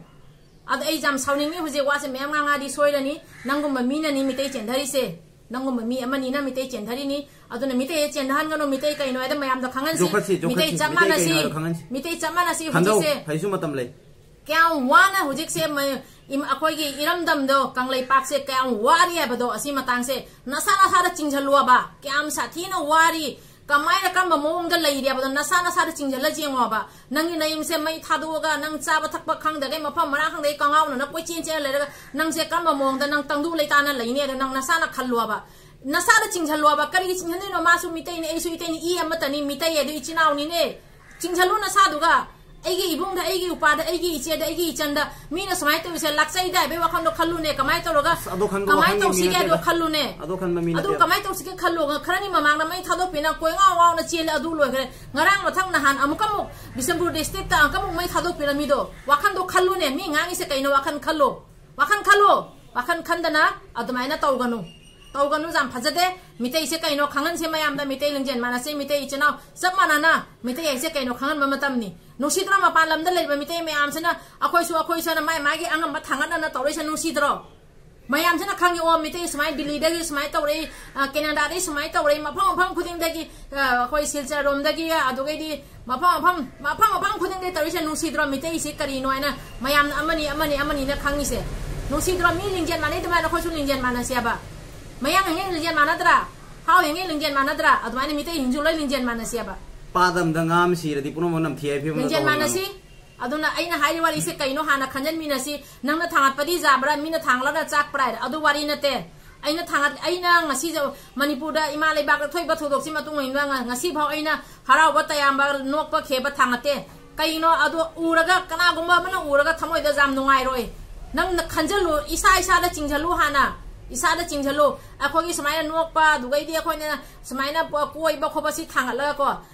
ꯑꯗ ꯑꯩ ꯌꯥꯝ ꯁꯥꯎꯅꯤꯡꯉꯤ ꯍꯧꯖꯤꯛ, ꯋꯥꯁꯦ ꯃꯌꯥꯝ ꯉꯥꯡꯉꯛꯑꯗꯤ ꯁꯣꯏꯔꯅꯤ꯫ ꯅꯪꯒꯨꯝꯕ ꯃꯤꯅꯅꯤ ꯃꯤꯇꯩ ꯆꯦꯟꯊꯔꯤꯁꯦ꯫ ꯅꯪꯒꯨꯝꯕ ꯃꯤ ꯑꯃꯅꯤꯅ ꯃꯤꯇꯩ ꯆꯦꯟꯊꯔꯤꯅꯤ꯫ ꯑꯗꯨꯅ ꯃꯤꯇꯩ ꯆꯦꯟꯊꯍꯟꯒꯅꯨ꯫ ꯃꯤꯇꯩ ꯀꯩꯅꯣ ꯍꯥꯏꯗ ꯃꯌꯥꯝꯗ ꯈꯪꯍꯟꯁꯤ꯫ ꯌꯣꯛꯈꯠꯁꯤ, ꯌꯣꯛꯈꯠꯁꯤ꯫ ꯃꯤꯇꯩ ꯆꯞ ꯃꯤꯇꯩ ꯃꯥꯟꯅꯁꯤ꯫ ꯀꯩꯅꯣ ꯍꯥꯏꯗꯣ ꯈꯪꯍꯟꯁꯤ꯫ ꯃꯤꯇꯩ ꯆꯞ ꯃꯥꯟꯅꯁꯤ ꯊꯥꯡꯒꯧ, ꯍꯧꯖꯤꯛꯁꯦ꯫ ꯍꯩꯁꯨ ꯃꯇꯝ ꯂꯩ꯫ ꯀꯌꯥꯝ ꯋꯥꯅ ꯍꯧꯖꯤꯛꯁꯦ ꯃ-, ꯏꯝ-, ꯑꯩꯈꯣꯏꯒꯤ ꯏꯔꯝꯗꯝꯗꯣ, ꯀꯪꯂꯩꯄꯥꯛꯁꯦ ꯀꯌꯥꯝ ꯋꯥꯔꯤ ꯍꯥꯏꯕꯗꯣ ꯑꯁꯤ ꯃꯇꯥꯡꯁꯦ ꯅꯁꯥ ꯅꯁꯥꯗ ꯆꯤꯡꯁꯤꯜꯂꯨꯑꯕ꯫ ꯀꯌꯥꯝ ꯁꯥꯊꯤꯅ ꯋꯥꯔꯤ, ꯀꯃꯥꯏꯅ ꯀꯔꯝꯕ ꯃꯑꯣꯡꯗ ꯂꯩꯔꯤ ꯍꯥꯏꯕꯗꯣ ꯅꯁꯥ ꯅꯁꯥꯗ ꯆꯤꯡꯁꯤꯜꯂ ꯌꯦꯡꯉꯣꯕ꯫ ꯅꯪꯒꯤ ꯅꯌꯨꯝꯁꯦ ꯃꯩ ꯊꯥꯗꯣꯛꯑꯒ ꯅꯪ ꯆꯥꯕ ꯊꯛꯄ ꯈꯪꯗꯒꯩ ꯃꯐꯝ ꯃꯔꯥꯡ ꯈꯪꯗꯒꯩ ꯀꯉꯥꯎꯅꯅ ꯀꯣꯏꯆꯦꯟ ꯆꯦꯟꯂ ꯂꯩꯔꯒ ꯅꯪꯁꯦ ꯀꯔꯝꯕ ꯃꯑꯣꯡꯗ ꯅꯪ ꯇꯪꯗꯨ ꯂꯩꯇꯥꯅ ꯂꯩꯅꯤ ꯑꯗꯣ ꯅꯪ ꯅꯁꯥꯅ ꯈꯜꯂꯣꯕ꯫ ꯅꯁꯥꯗ ꯆꯤꯡꯁꯤꯜꯂꯣꯕ꯫ ꯀꯔꯤꯒꯤ ꯆꯤꯡꯁꯤꯟꯗꯣꯏꯅꯣ? ꯃꯥꯁꯨ ꯃꯤꯇꯩꯅꯤ, ꯑꯩꯁꯨ ꯏꯇꯩꯅꯤ, ꯏ ꯑꯃꯠꯇꯅꯤ, ꯃꯤꯇꯩ ꯑꯗꯨ ꯏꯆꯤꯟ ꯏꯅꯥꯎꯅꯤꯅꯦ꯫ ꯆꯤꯡꯁꯤꯜꯂꯨ ꯅꯁꯥꯗꯨꯒ꯫ ꯑꯩꯒꯤ ꯏꯕꯨꯡꯗ, ꯑꯩꯒꯤ ꯎꯄꯥꯗ, ꯑꯩꯒꯤ ꯏꯆꯦꯗ, ꯑꯩꯒꯤ ꯏꯆꯟꯗ ꯃꯤꯅ ꯁꯨꯃꯥꯏꯅ ꯇꯧꯔꯤꯁꯦ ꯂꯥꯛꯆꯩꯗ ꯍꯥꯏꯕꯒꯤ ꯋꯥꯈꯜꯗꯣ ꯈꯜꯂꯨꯅꯦ꯫ ꯀꯃꯥꯏꯅ ꯇꯧꯔꯒ, ꯑꯁ, ꯑꯗꯣ ꯈꯟꯕ ꯀꯃꯥꯏꯅ ꯋꯥꯈꯜꯒꯤ ꯃꯤ ꯇꯧꯁꯤꯒꯦ ꯍꯥꯏꯗꯣ ꯅꯠꯇꯦꯗ꯫ ꯈꯜꯂꯨꯅꯦ꯫ ꯑꯗꯣ ꯈꯟꯕ ꯃꯤ ꯑꯗꯨ ꯅꯠꯇꯦꯕ꯫ ꯀꯃꯥꯏꯅ ꯇꯧꯁꯤꯒꯦ ꯈꯜꯂꯣ꯫ ꯈꯔꯅꯤ ꯃꯃꯥꯡꯗ ꯃꯩ ꯊꯥꯗꯣꯛꯄꯤꯅ ꯀꯣꯏꯉꯥꯎ ꯉꯥꯎꯅ ꯆꯦꯜꯂꯦ, ꯑꯗꯨ ꯂꯣꯏꯈ꯭ꯔꯦ꯫ ꯉꯔꯥꯡ ꯃꯊꯪ ꯅꯍꯥꯟ ꯑꯃꯨꯛꯀ ꯑꯃꯨꯛ ꯕꯤꯁꯦꯝꯄꯨꯔ district ꯇ ꯑꯃꯨꯛꯀ ꯑꯃꯨꯛ ꯃꯩ ꯊꯥꯗꯣꯛꯄꯤꯔꯝꯃꯤꯗꯣ꯫ ꯋꯥꯈꯜꯗꯣ ꯈꯜꯂꯨꯅꯦ꯫ ꯃꯤ ꯉꯥꯡꯉꯤꯁꯦ ꯀꯩꯅꯣ? ꯋꯥꯈꯜ ꯈꯜꯂꯣ꯫ ꯋꯥꯈꯜ ꯈꯜꯂꯣ꯫ ꯋꯥꯈꯜ ꯈꯟꯗꯅ ꯑꯗꯨꯃꯥꯏꯅ ꯇꯧꯒꯅꯨ꯫ ꯇꯧꯒꯅꯨ, ꯌꯥꯝ ꯐꯖꯗꯦ꯫ ꯃꯤꯇꯩꯁꯦ ꯀꯩꯅꯣ ꯈꯪꯍꯟꯁꯦ ꯃꯌꯥꯝꯗ, ꯃꯤꯇꯩ ꯂꯤꯡꯖꯦꯜ ꯃꯥꯟꯅꯁꯦ, ꯃꯤꯇꯩ ꯏꯆꯤꯟ ꯏꯅꯥꯎ ꯆꯞ ꯃꯥꯟꯅꯅ ꯃꯤꯇꯩ ꯍꯥꯏꯁꯦ ꯀꯩꯅꯣ ꯈꯪꯍꯟꯕ ꯃꯇꯝꯅꯤ꯫ ꯅꯨꯡꯁꯤꯗ꯭ꯔꯣ ꯃꯄꯥꯟ ꯂꯝꯗ ꯂꯩꯕ ꯃꯤꯇꯩ ꯃꯌꯥꯝꯁꯤꯅ ꯑꯩꯈꯣꯏꯁꯨ ꯑꯩꯈꯣꯏꯁꯨꯅ ꯃꯥꯏ ꯃꯥꯒꯤ ꯑꯉꯝꯕ ꯊꯥꯡꯒꯠꯅꯅ ꯇꯧꯔꯛꯏꯁꯦ ꯅꯨꯡꯁꯤꯗ꯭ꯔꯣ? ꯃꯌꯥꯝꯁꯤꯅ ꯈꯪꯉꯤ, ꯑꯣ, ꯃꯤꯇꯩ ꯁꯨꯃꯥꯏꯅ ꯗꯤꯜꯂꯤꯗꯒꯤ ꯁꯨꯃꯥꯏꯅ ꯇꯧꯔꯛꯏ, ꯑ, ꯀꯦꯅꯥꯗꯥꯗꯒꯤ ꯁꯨꯃꯥꯏꯅ ꯇꯧꯔꯛꯏ, ꯃꯐꯝ ꯃꯐꯝ ꯈꯨꯗꯤꯡꯗꯒꯤ, ꯑ, ꯑꯩꯈꯣꯏ ꯁꯤꯜꯆꯔꯔꯣꯝꯗꯒꯤ, ꯑꯗꯨꯒꯩꯗꯤ ꯃꯐꯝ ꯃꯐꯝ, ꯃꯐꯝ ꯃꯐꯝ ꯈꯨꯗꯤꯡꯗꯒꯤ ꯇꯧꯔꯤꯁꯦ ꯅꯨꯡꯁꯤꯗ꯭ꯔꯣ? ꯃꯤꯇꯩꯁꯤ ꯀꯔꯤꯅꯣ ꯍꯥꯏꯅ ꯃꯌꯥꯝꯅ ꯑꯃꯅꯤ, ꯑꯃꯅꯤ, ꯑꯃꯅꯤꯅ ꯈꯪꯉꯤꯁꯦ꯫ ꯅꯨꯡꯁꯤꯗ꯭ꯔꯣ? ꯃꯤ ꯂꯤꯡꯖꯦꯜ ꯃꯥꯟꯅꯩ ꯑꯗꯨꯃꯥꯏꯅ ꯑꯩꯈꯣꯏꯁꯨ ꯂꯤꯡꯖꯦꯜ ꯃꯥꯟꯅꯁꯦꯕ꯫ ꯃꯌꯥꯡ ꯍꯦꯛ ꯂꯤꯡꯖꯦꯜ ꯃꯥꯟꯅꯗ꯭ꯔꯥ? ꯍꯥꯎ ꯍꯦꯛ ꯂꯤꯡꯖꯦꯜ ꯃꯥꯟꯅꯗ꯭ꯔꯥ? ꯑꯗꯨꯃꯥꯏꯅ ꯃꯤꯇꯩ ꯍꯤꯡꯁꯨ ꯂꯣꯏ ꯂꯤꯡꯖꯦꯜ ꯃꯥꯟꯅꯁꯦꯕ꯫ ꯄꯥꯗ ꯑꯃꯗ ꯉꯥ ꯑꯃ ꯁꯤꯔꯗꯤ ꯄꯨꯝꯅꯃꯛ ꯅꯝꯊꯤ ꯍꯥꯏꯕ ꯐꯤꯕꯝꯗ ꯂꯤꯡꯖꯦꯜ ꯇꯧꯍꯟꯒꯅꯨ꯫ ꯃꯥꯟꯅꯁꯤ꯫ ꯑꯗꯨꯅ ꯑꯩꯅ ꯍꯥꯏꯔꯤ ꯋꯥꯔꯤꯁꯦ ꯀꯩꯅꯣ ꯍꯥꯟꯅ ꯈꯟꯖꯟꯃꯤꯟꯅꯁꯤ꯫ ꯅꯪꯅ ꯊꯥꯡꯒꯠꯄꯗꯤ ꯌꯥꯕ꯭ꯔꯥ, ꯃꯤꯅ ꯊꯥꯡꯒꯠꯂꯒ ꯆꯥꯛꯄ꯭ꯔꯥ ꯍꯥꯏꯔ ꯑꯗꯨ ꯋꯥꯔꯤ ꯅꯠꯇꯦ꯫ ꯑꯩꯅ ꯊꯥꯡꯒꯠ-, ꯑꯩꯅ ꯉꯁꯤꯁꯦ ꯃꯅꯤꯄꯨꯔꯗ ꯏꯃꯥ ꯂꯩꯕꯥꯛꯇ ꯊꯣꯛꯏꯕ ꯊꯧꯗꯣꯛꯁꯤ ꯃꯇꯨꯡ ꯏꯟꯅ ꯉ-, ꯉꯁꯤꯐꯥꯎ ꯑꯩꯅ ꯍꯔꯥꯎꯕ ꯇꯌꯥꯝꯕ ꯅꯣꯛꯄ ꯈꯦꯕ ꯊꯥꯡꯒꯠꯇꯦ꯫ ꯀꯩꯅꯣ ꯑꯗꯣ ꯎꯔꯒ ꯀꯅꯥꯒꯨꯝꯕ ꯑꯃꯅ ꯎꯔꯒ ꯊꯃꯣꯏꯗ ꯌꯥꯝ ꯅꯨꯡꯉꯥꯏꯔꯣꯏ꯫ ꯅꯪꯅ ꯈꯟꯖꯜꯂꯨ, ꯏꯁꯥ ꯏꯁꯥꯗ ꯆꯤꯡꯁꯜꯂꯨ ꯍꯥꯟꯅ꯫ ꯏꯁꯥꯗ ꯆꯤꯡꯁꯜꯂꯨ꯫ ꯑꯩꯈꯣꯏꯒꯤ ꯁꯨꯃꯥꯏꯅ ꯅꯣꯛꯄ, ꯑꯗꯨꯒꯩꯗꯤ ꯑꯩꯈꯣꯏꯅ ꯁꯨꯃꯥꯏꯅ ꯄ-, ꯀꯣꯏꯕ ꯈꯣꯠꯄꯁꯤ ꯊꯥꯡꯒꯠꯂꯒꯀꯣ꯫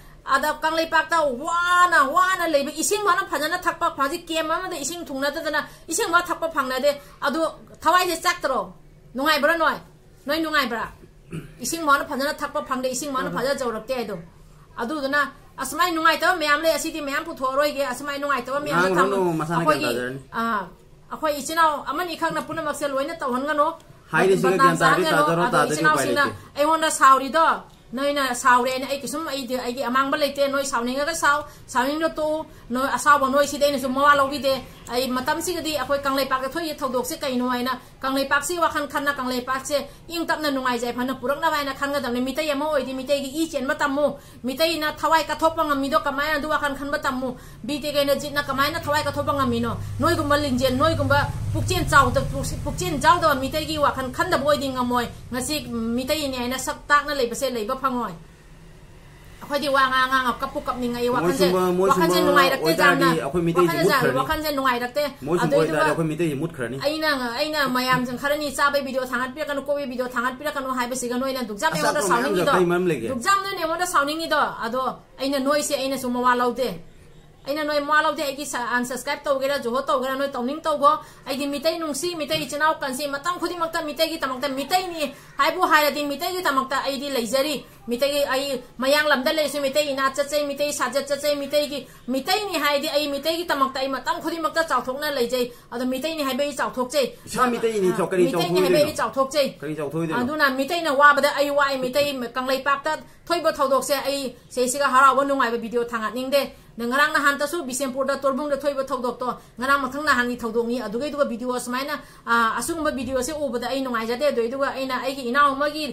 ꯑꯗ ꯀꯪꯂꯩꯄꯥꯛꯇ ꯋꯥꯅ, ꯋꯥꯅ ꯂꯩꯕ, ꯏꯁꯤꯡ ꯐꯥꯎꯅ ꯐꯖꯅ ꯊꯛꯄ, ꯍꯧꯖꯤꯛ ꯀꯦꯝ ꯑꯃꯗ ꯏꯁꯤꯡ ꯊꯨꯡꯅꯗꯗꯅ ꯏꯁꯤꯡ ꯐꯥꯎ ꯊꯛꯄ ꯐꯪꯅꯗꯦ꯫ ꯑꯗꯨ ꯊꯋꯥꯏꯁꯦ ꯆꯥꯛꯇ꯭ꯔꯣ? ꯅꯨꯡꯉꯥꯏꯕ꯭ꯔꯥ ꯅꯣꯏ? ꯅꯣꯏ ꯅꯨꯡꯉꯥꯏꯕ꯭ꯔꯥ? ꯏꯁꯤꯡ ꯐꯥꯎꯅ ꯐꯖꯅ ꯊꯛꯄ ꯐꯪꯗꯦ, ꯏꯁꯤꯡ ꯐꯥꯎꯅ ꯐꯖꯅ ꯌꯧꯔꯛꯇꯦ ꯍꯥꯏꯗꯣ꯫ ꯑꯗꯨꯗꯨꯅ ꯑꯁꯨꯃꯥꯏ ꯅꯨꯡꯉꯥꯏꯇꯕ ꯃꯌꯥꯝ ꯂꯩ, ꯑꯁꯤꯗꯤ ꯃꯌꯥꯝ ꯄꯨꯊꯣꯛꯑꯔꯣꯏꯒꯦ꯫ ꯑꯁꯨꯃꯥꯏ ꯅꯨꯡꯉꯥꯏꯇꯕ ꯃꯌꯥꯝꯗꯣ ꯉꯥꯡꯉꯨꯔꯅꯨ, ꯊꯝꯃꯣ꯫ ꯃꯁꯥꯅ ꯒ꯭ꯌꯥꯟ ꯑꯩꯈꯣꯏꯒꯤ, ꯇꯥꯖꯔꯅꯤ꯫ ꯑꯥ, ꯑꯩꯈꯣꯏ ꯏꯆꯤꯟ ꯏꯅꯥꯎ ꯑꯃꯅꯤ ꯈꯛꯅ ꯄꯨꯝꯅꯃꯛꯁꯦ ꯂꯣꯏꯅ ꯇꯧꯍꯟꯒꯅꯨ꯫ ꯍꯥꯏꯔꯤꯁꯤꯒ ꯕꯗꯅꯥꯝ ꯒ꯭ꯌꯥꯟ ꯇꯥꯔꯗꯤ ꯆꯥꯍꯟꯒꯅꯨ꯫ ꯇꯥꯖꯔꯣ, ꯑꯗꯣ ꯇꯥꯗ꯭ꯔꯗꯤ ꯏꯆꯤꯟ ꯎꯄꯥꯏ ꯏꯅꯥꯎꯁꯤꯡꯅ ꯂꯩꯇꯦ꯫ ꯑꯩꯉꯣꯟꯗ ꯁꯥꯎꯔꯤꯗꯣ, ꯅꯣꯏꯅ ꯁꯥꯎꯔꯦꯅ ꯑꯩ ꯀꯩꯁꯨꯝ, ꯑꯩꯗꯤ, ꯑꯩꯒꯤ ꯑꯃꯥꯡꯕ ꯂꯩꯇꯦ꯫ ꯅꯣꯏ ꯁꯥꯎꯅꯤꯡꯉꯒ ꯁꯥꯎ, ꯁꯥꯎꯅꯤꯡꯗ ꯇꯣꯛꯎ꯫ ꯅꯣꯏ ꯑꯁꯥꯎꯕ ꯅꯣꯏꯁꯤꯗꯤ ꯑꯩꯅꯁꯨ ꯃꯋꯥ ꯂꯧꯕꯤꯗꯦ꯫ ꯑꯩ ꯃꯇꯝꯁꯤꯒꯗꯤ ꯑꯩꯈꯣꯏ ꯀꯪꯂꯩꯄꯥꯛꯇ ꯊꯣꯛꯏ ꯊꯧꯗꯣꯛꯁꯦ ꯀꯩꯅꯣ ꯍꯥꯏꯅ ꯀꯪꯂꯩꯄꯥꯛꯁꯤ ꯋꯥꯈꯜ ꯈꯟꯅ ꯀꯪꯂꯩꯄꯥꯛꯁꯦ ꯏꯪ ꯇꯞꯅ ꯅꯨꯡꯉꯥꯏ ꯌꯥꯏꯐꯅ ꯄꯨꯔꯛꯅꯕ ꯍꯥꯏꯅ ꯈꯟꯒꯗꯕꯅꯤ꯫ ꯃꯤꯇꯩ ꯑꯃ ꯑꯣꯏꯗꯤ ꯃꯤꯇꯩꯒꯤ ꯏ ꯆꯦꯟꯕ ꯇꯝꯃꯨ꯫ ꯃꯤꯇꯩꯅ ꯊꯋꯥꯏ ꯀꯠꯊꯣꯛꯄ ꯉꯝꯃꯤꯗꯣ ꯀꯃꯥꯏꯅ ꯑꯗꯨ ꯋꯥꯈꯜ ꯈꯟꯕ ꯇꯝꯃꯨ꯫ ꯕꯤꯇꯦ ꯀꯩꯅꯖꯤꯠꯅ ꯀꯃꯥꯏꯅ ꯊꯋꯥꯏ ꯀꯠꯊꯣꯛꯄ ꯉꯝꯃꯤꯅꯣ? ꯅꯣꯏꯒꯨꯝꯕ ꯂꯤꯡꯖꯦꯜ, ꯅꯣꯏꯒꯨꯝꯕ ꯄꯨꯛꯆꯦꯜ ꯆꯥꯎꯗ-, ꯄꯨꯛꯆꯦꯜ ꯆꯥꯎꯗꯕ ꯃꯤꯇꯩꯒꯤ ꯋꯥꯈꯜ ꯈꯟꯗꯕ ꯑꯣꯏꯗꯤ ꯉꯝꯃꯣꯏ꯫ ꯉꯁꯤ ꯃꯤꯇꯩꯅꯦ ꯍꯥꯏꯅ ꯁꯛ ꯇꯥꯛꯅ ꯂꯩꯕꯁꯦ ꯂꯩꯕ ꯐꯪꯉꯣꯏ꯫ ꯑꯩꯈꯣꯏꯗꯤ ꯋꯥ ꯉꯥꯡ ꯉꯥꯡꯉ ꯀꯞꯄꯨ ꯀꯞꯅꯤꯡꯉꯛꯏ꯫ ꯋꯥꯈꯜꯁꯦ, ꯃꯣꯏꯁꯨ ꯃ-, ꯃꯣꯏꯁꯨ ꯋꯥꯈꯜꯁꯦ ꯃ-, ꯅꯨꯡꯉꯥꯏꯔꯛꯇꯦ ꯑꯣꯏꯇꯥꯔꯗꯤ ꯌꯥꯝꯅ꯫ ꯑꯩꯈꯣꯏ ꯃꯤꯇꯩꯁꯦ ꯋꯥꯈꯜꯁꯦ ꯌꯥꯝ-, ꯃꯨꯠꯈ꯭ꯔꯅꯤ꯫ ꯋꯥꯈꯜꯁꯦ ꯅꯨꯡꯉꯥꯏꯔꯛꯇꯦ꯫ ꯃꯣꯏꯁꯨ ꯑꯗꯨꯏꯗꯨꯒ ꯑꯣꯏꯇꯥꯔꯗꯤ ꯑꯩꯈꯣꯏ ꯃꯤꯇꯩꯁꯦ ꯃꯨꯠꯈ꯭ꯔꯅꯤ꯫ ꯑꯩꯅ, ꯑꯩꯅ ꯃꯌꯥꯝꯁꯤꯡ ꯈꯔꯅꯤ ꯆꯥꯕꯩ ꯚꯤꯗꯤꯑꯣ ꯊꯥꯡꯒꯠꯄꯤꯔꯛꯀꯅꯨ, ꯀꯣꯏꯕꯩ ꯚꯤꯗꯤꯑꯣ ꯊꯥꯡꯒꯠꯄꯤꯔꯛꯀꯅꯨ ꯍꯥꯏꯕꯁꯤꯒ ꯅꯣꯏꯅ ꯗꯨꯛ ꯆꯥꯝ ꯑꯩꯉꯣꯟꯗ ꯑꯆꯥꯄꯣꯠ ꯃꯌꯥꯝꯁꯦ ꯁꯥꯎꯅꯤꯡꯉꯤꯗꯣ꯫ ꯀꯔꯤ ꯃꯔꯝ ꯂꯩꯒꯦ? ꯗꯨꯛ ꯆꯥꯝ ꯅꯣꯏꯅ ꯑꯩꯉꯣꯟꯗ ꯁꯥꯎꯅꯤꯡꯉꯤꯗꯣ꯫ ꯑꯗꯣ ꯑꯩꯅ ꯅꯣꯏꯁꯦ ꯑꯩꯅꯁꯨ ꯃꯋꯥ ꯂꯧꯗꯦ꯫ ꯑꯩꯅ ꯅꯣꯏ ꯃꯋꯥ ꯂꯧꯗꯦ꯫ ꯑꯩꯒꯤ ꯁ-, unsubscribe ꯇꯧꯒꯦꯔꯥ, ꯖꯣꯍꯣ ꯇꯧꯒꯦꯔꯥ, ꯅꯣꯏ ꯇꯧꯅꯤꯡ ꯇꯧꯒꯣ꯫ ꯑꯩꯗꯤ ꯃꯤꯇꯩ ꯅꯨꯡꯁꯤ, ꯃꯤꯇꯩ ꯏꯆꯤꯟ ꯏꯅꯥꯎ ꯀꯟꯁꯤ, ꯃꯇꯝ ꯈꯨꯗꯤꯡꯃꯛꯇ ꯃꯤꯇꯩꯒꯤꯗꯃꯛꯇ, ꯃꯤꯇꯩꯅꯤ ꯍꯥꯏꯕꯨ ꯍꯥꯏꯔꯗꯤ ꯃꯤꯇꯩꯒꯤꯗꯃꯛꯇ ꯑꯩꯗꯤ ꯂꯩꯖꯔꯤ꯫ ꯃꯤꯇꯩꯒꯤ ꯑꯩ ꯃꯌꯥꯡ ꯂꯝꯗ ꯂꯩꯔꯁꯨ ꯃꯤꯇꯩ ꯏꯅꯥꯠ ꯆꯠꯆꯩ, ꯃꯤꯇꯩ ꯁꯥꯖꯠ ꯆꯠꯆꯩ, ꯃꯤꯇꯩꯒꯤ, ꯃꯤꯇꯩꯅꯤ ꯍꯥꯏꯗꯤ ꯑꯩ ꯃꯤꯇꯩꯒꯤꯗꯃꯛꯇ ꯑꯩ ꯃꯇꯝ ꯈꯨꯗꯤꯡꯃꯛꯇ ꯆꯥꯎꯊꯣꯛꯅ ꯂꯩꯖꯩ꯫ ꯑꯗꯣ ꯃꯤꯇꯩꯅꯤ ꯍꯥꯏꯕ ꯑꯩ ꯆꯥꯎꯊꯣꯛꯆꯩ꯫ ꯏꯁꯥ ꯃꯤꯇꯩꯅꯤ, ꯆꯥꯎ-, ꯀꯔꯤ ꯃꯤꯇꯩꯅꯤ ꯍꯥꯏꯕ ꯑꯩ ꯆꯥꯎꯊꯣꯛꯏꯗꯣꯏꯅꯣ? ꯆꯥꯎꯊꯣꯛꯆꯩ꯫ ꯀꯔꯤ ꯆꯥꯎꯊꯣꯛꯏꯗꯣꯏꯅꯣ? ꯑꯗꯨꯅ ꯃꯤꯇꯩꯅ ꯋꯥꯕꯗ ꯑꯩ ꯋꯥꯏ, ꯃꯤꯇꯩ ꯀꯪꯂꯩꯄꯥꯛꯇ ꯊꯣꯛꯏꯕ ꯊꯧꯗꯣꯛꯁꯦ ꯑꯩ ꯁꯤꯁꯤꯒ ꯍꯔꯥꯎꯕ ꯅꯨꯡꯉꯥꯏꯕ ꯚꯤꯗꯤꯑꯣ ꯊꯥꯡꯒꯠꯅꯤꯡꯗꯦ꯫ ꯅꯪ ꯉꯔꯥꯡ ꯅꯍꯥꯟꯇꯁꯨ ꯕꯤꯁꯦꯝꯄꯨꯔꯗ ꯇꯣꯔꯕꯨꯡꯗ ꯊꯣꯛꯏꯕ ꯊꯧꯗꯣꯛꯇꯣ ꯉꯔꯥꯡ ꯃꯊꯪ ꯅꯍꯥꯟꯒꯤ ꯊꯧꯗꯣꯛꯅꯤ꯫ ꯑꯗꯨꯒꯩꯗꯨꯒ ꯚꯤꯗꯤꯑꯣ ꯁꯨꯃꯥꯏꯅ, ꯑ, ꯑꯁꯤꯒꯨꯝꯕ ꯚꯤꯗꯤꯑꯣꯁꯦ ꯎꯕꯗ ꯑꯩ ꯅꯨꯡꯉꯥꯏꯖꯗꯦ꯫ ꯑꯗꯨꯏꯗꯨꯒ ꯑꯩꯅ ꯑꯩꯒꯤ ꯏꯅꯥꯎ ꯑꯃꯒꯤ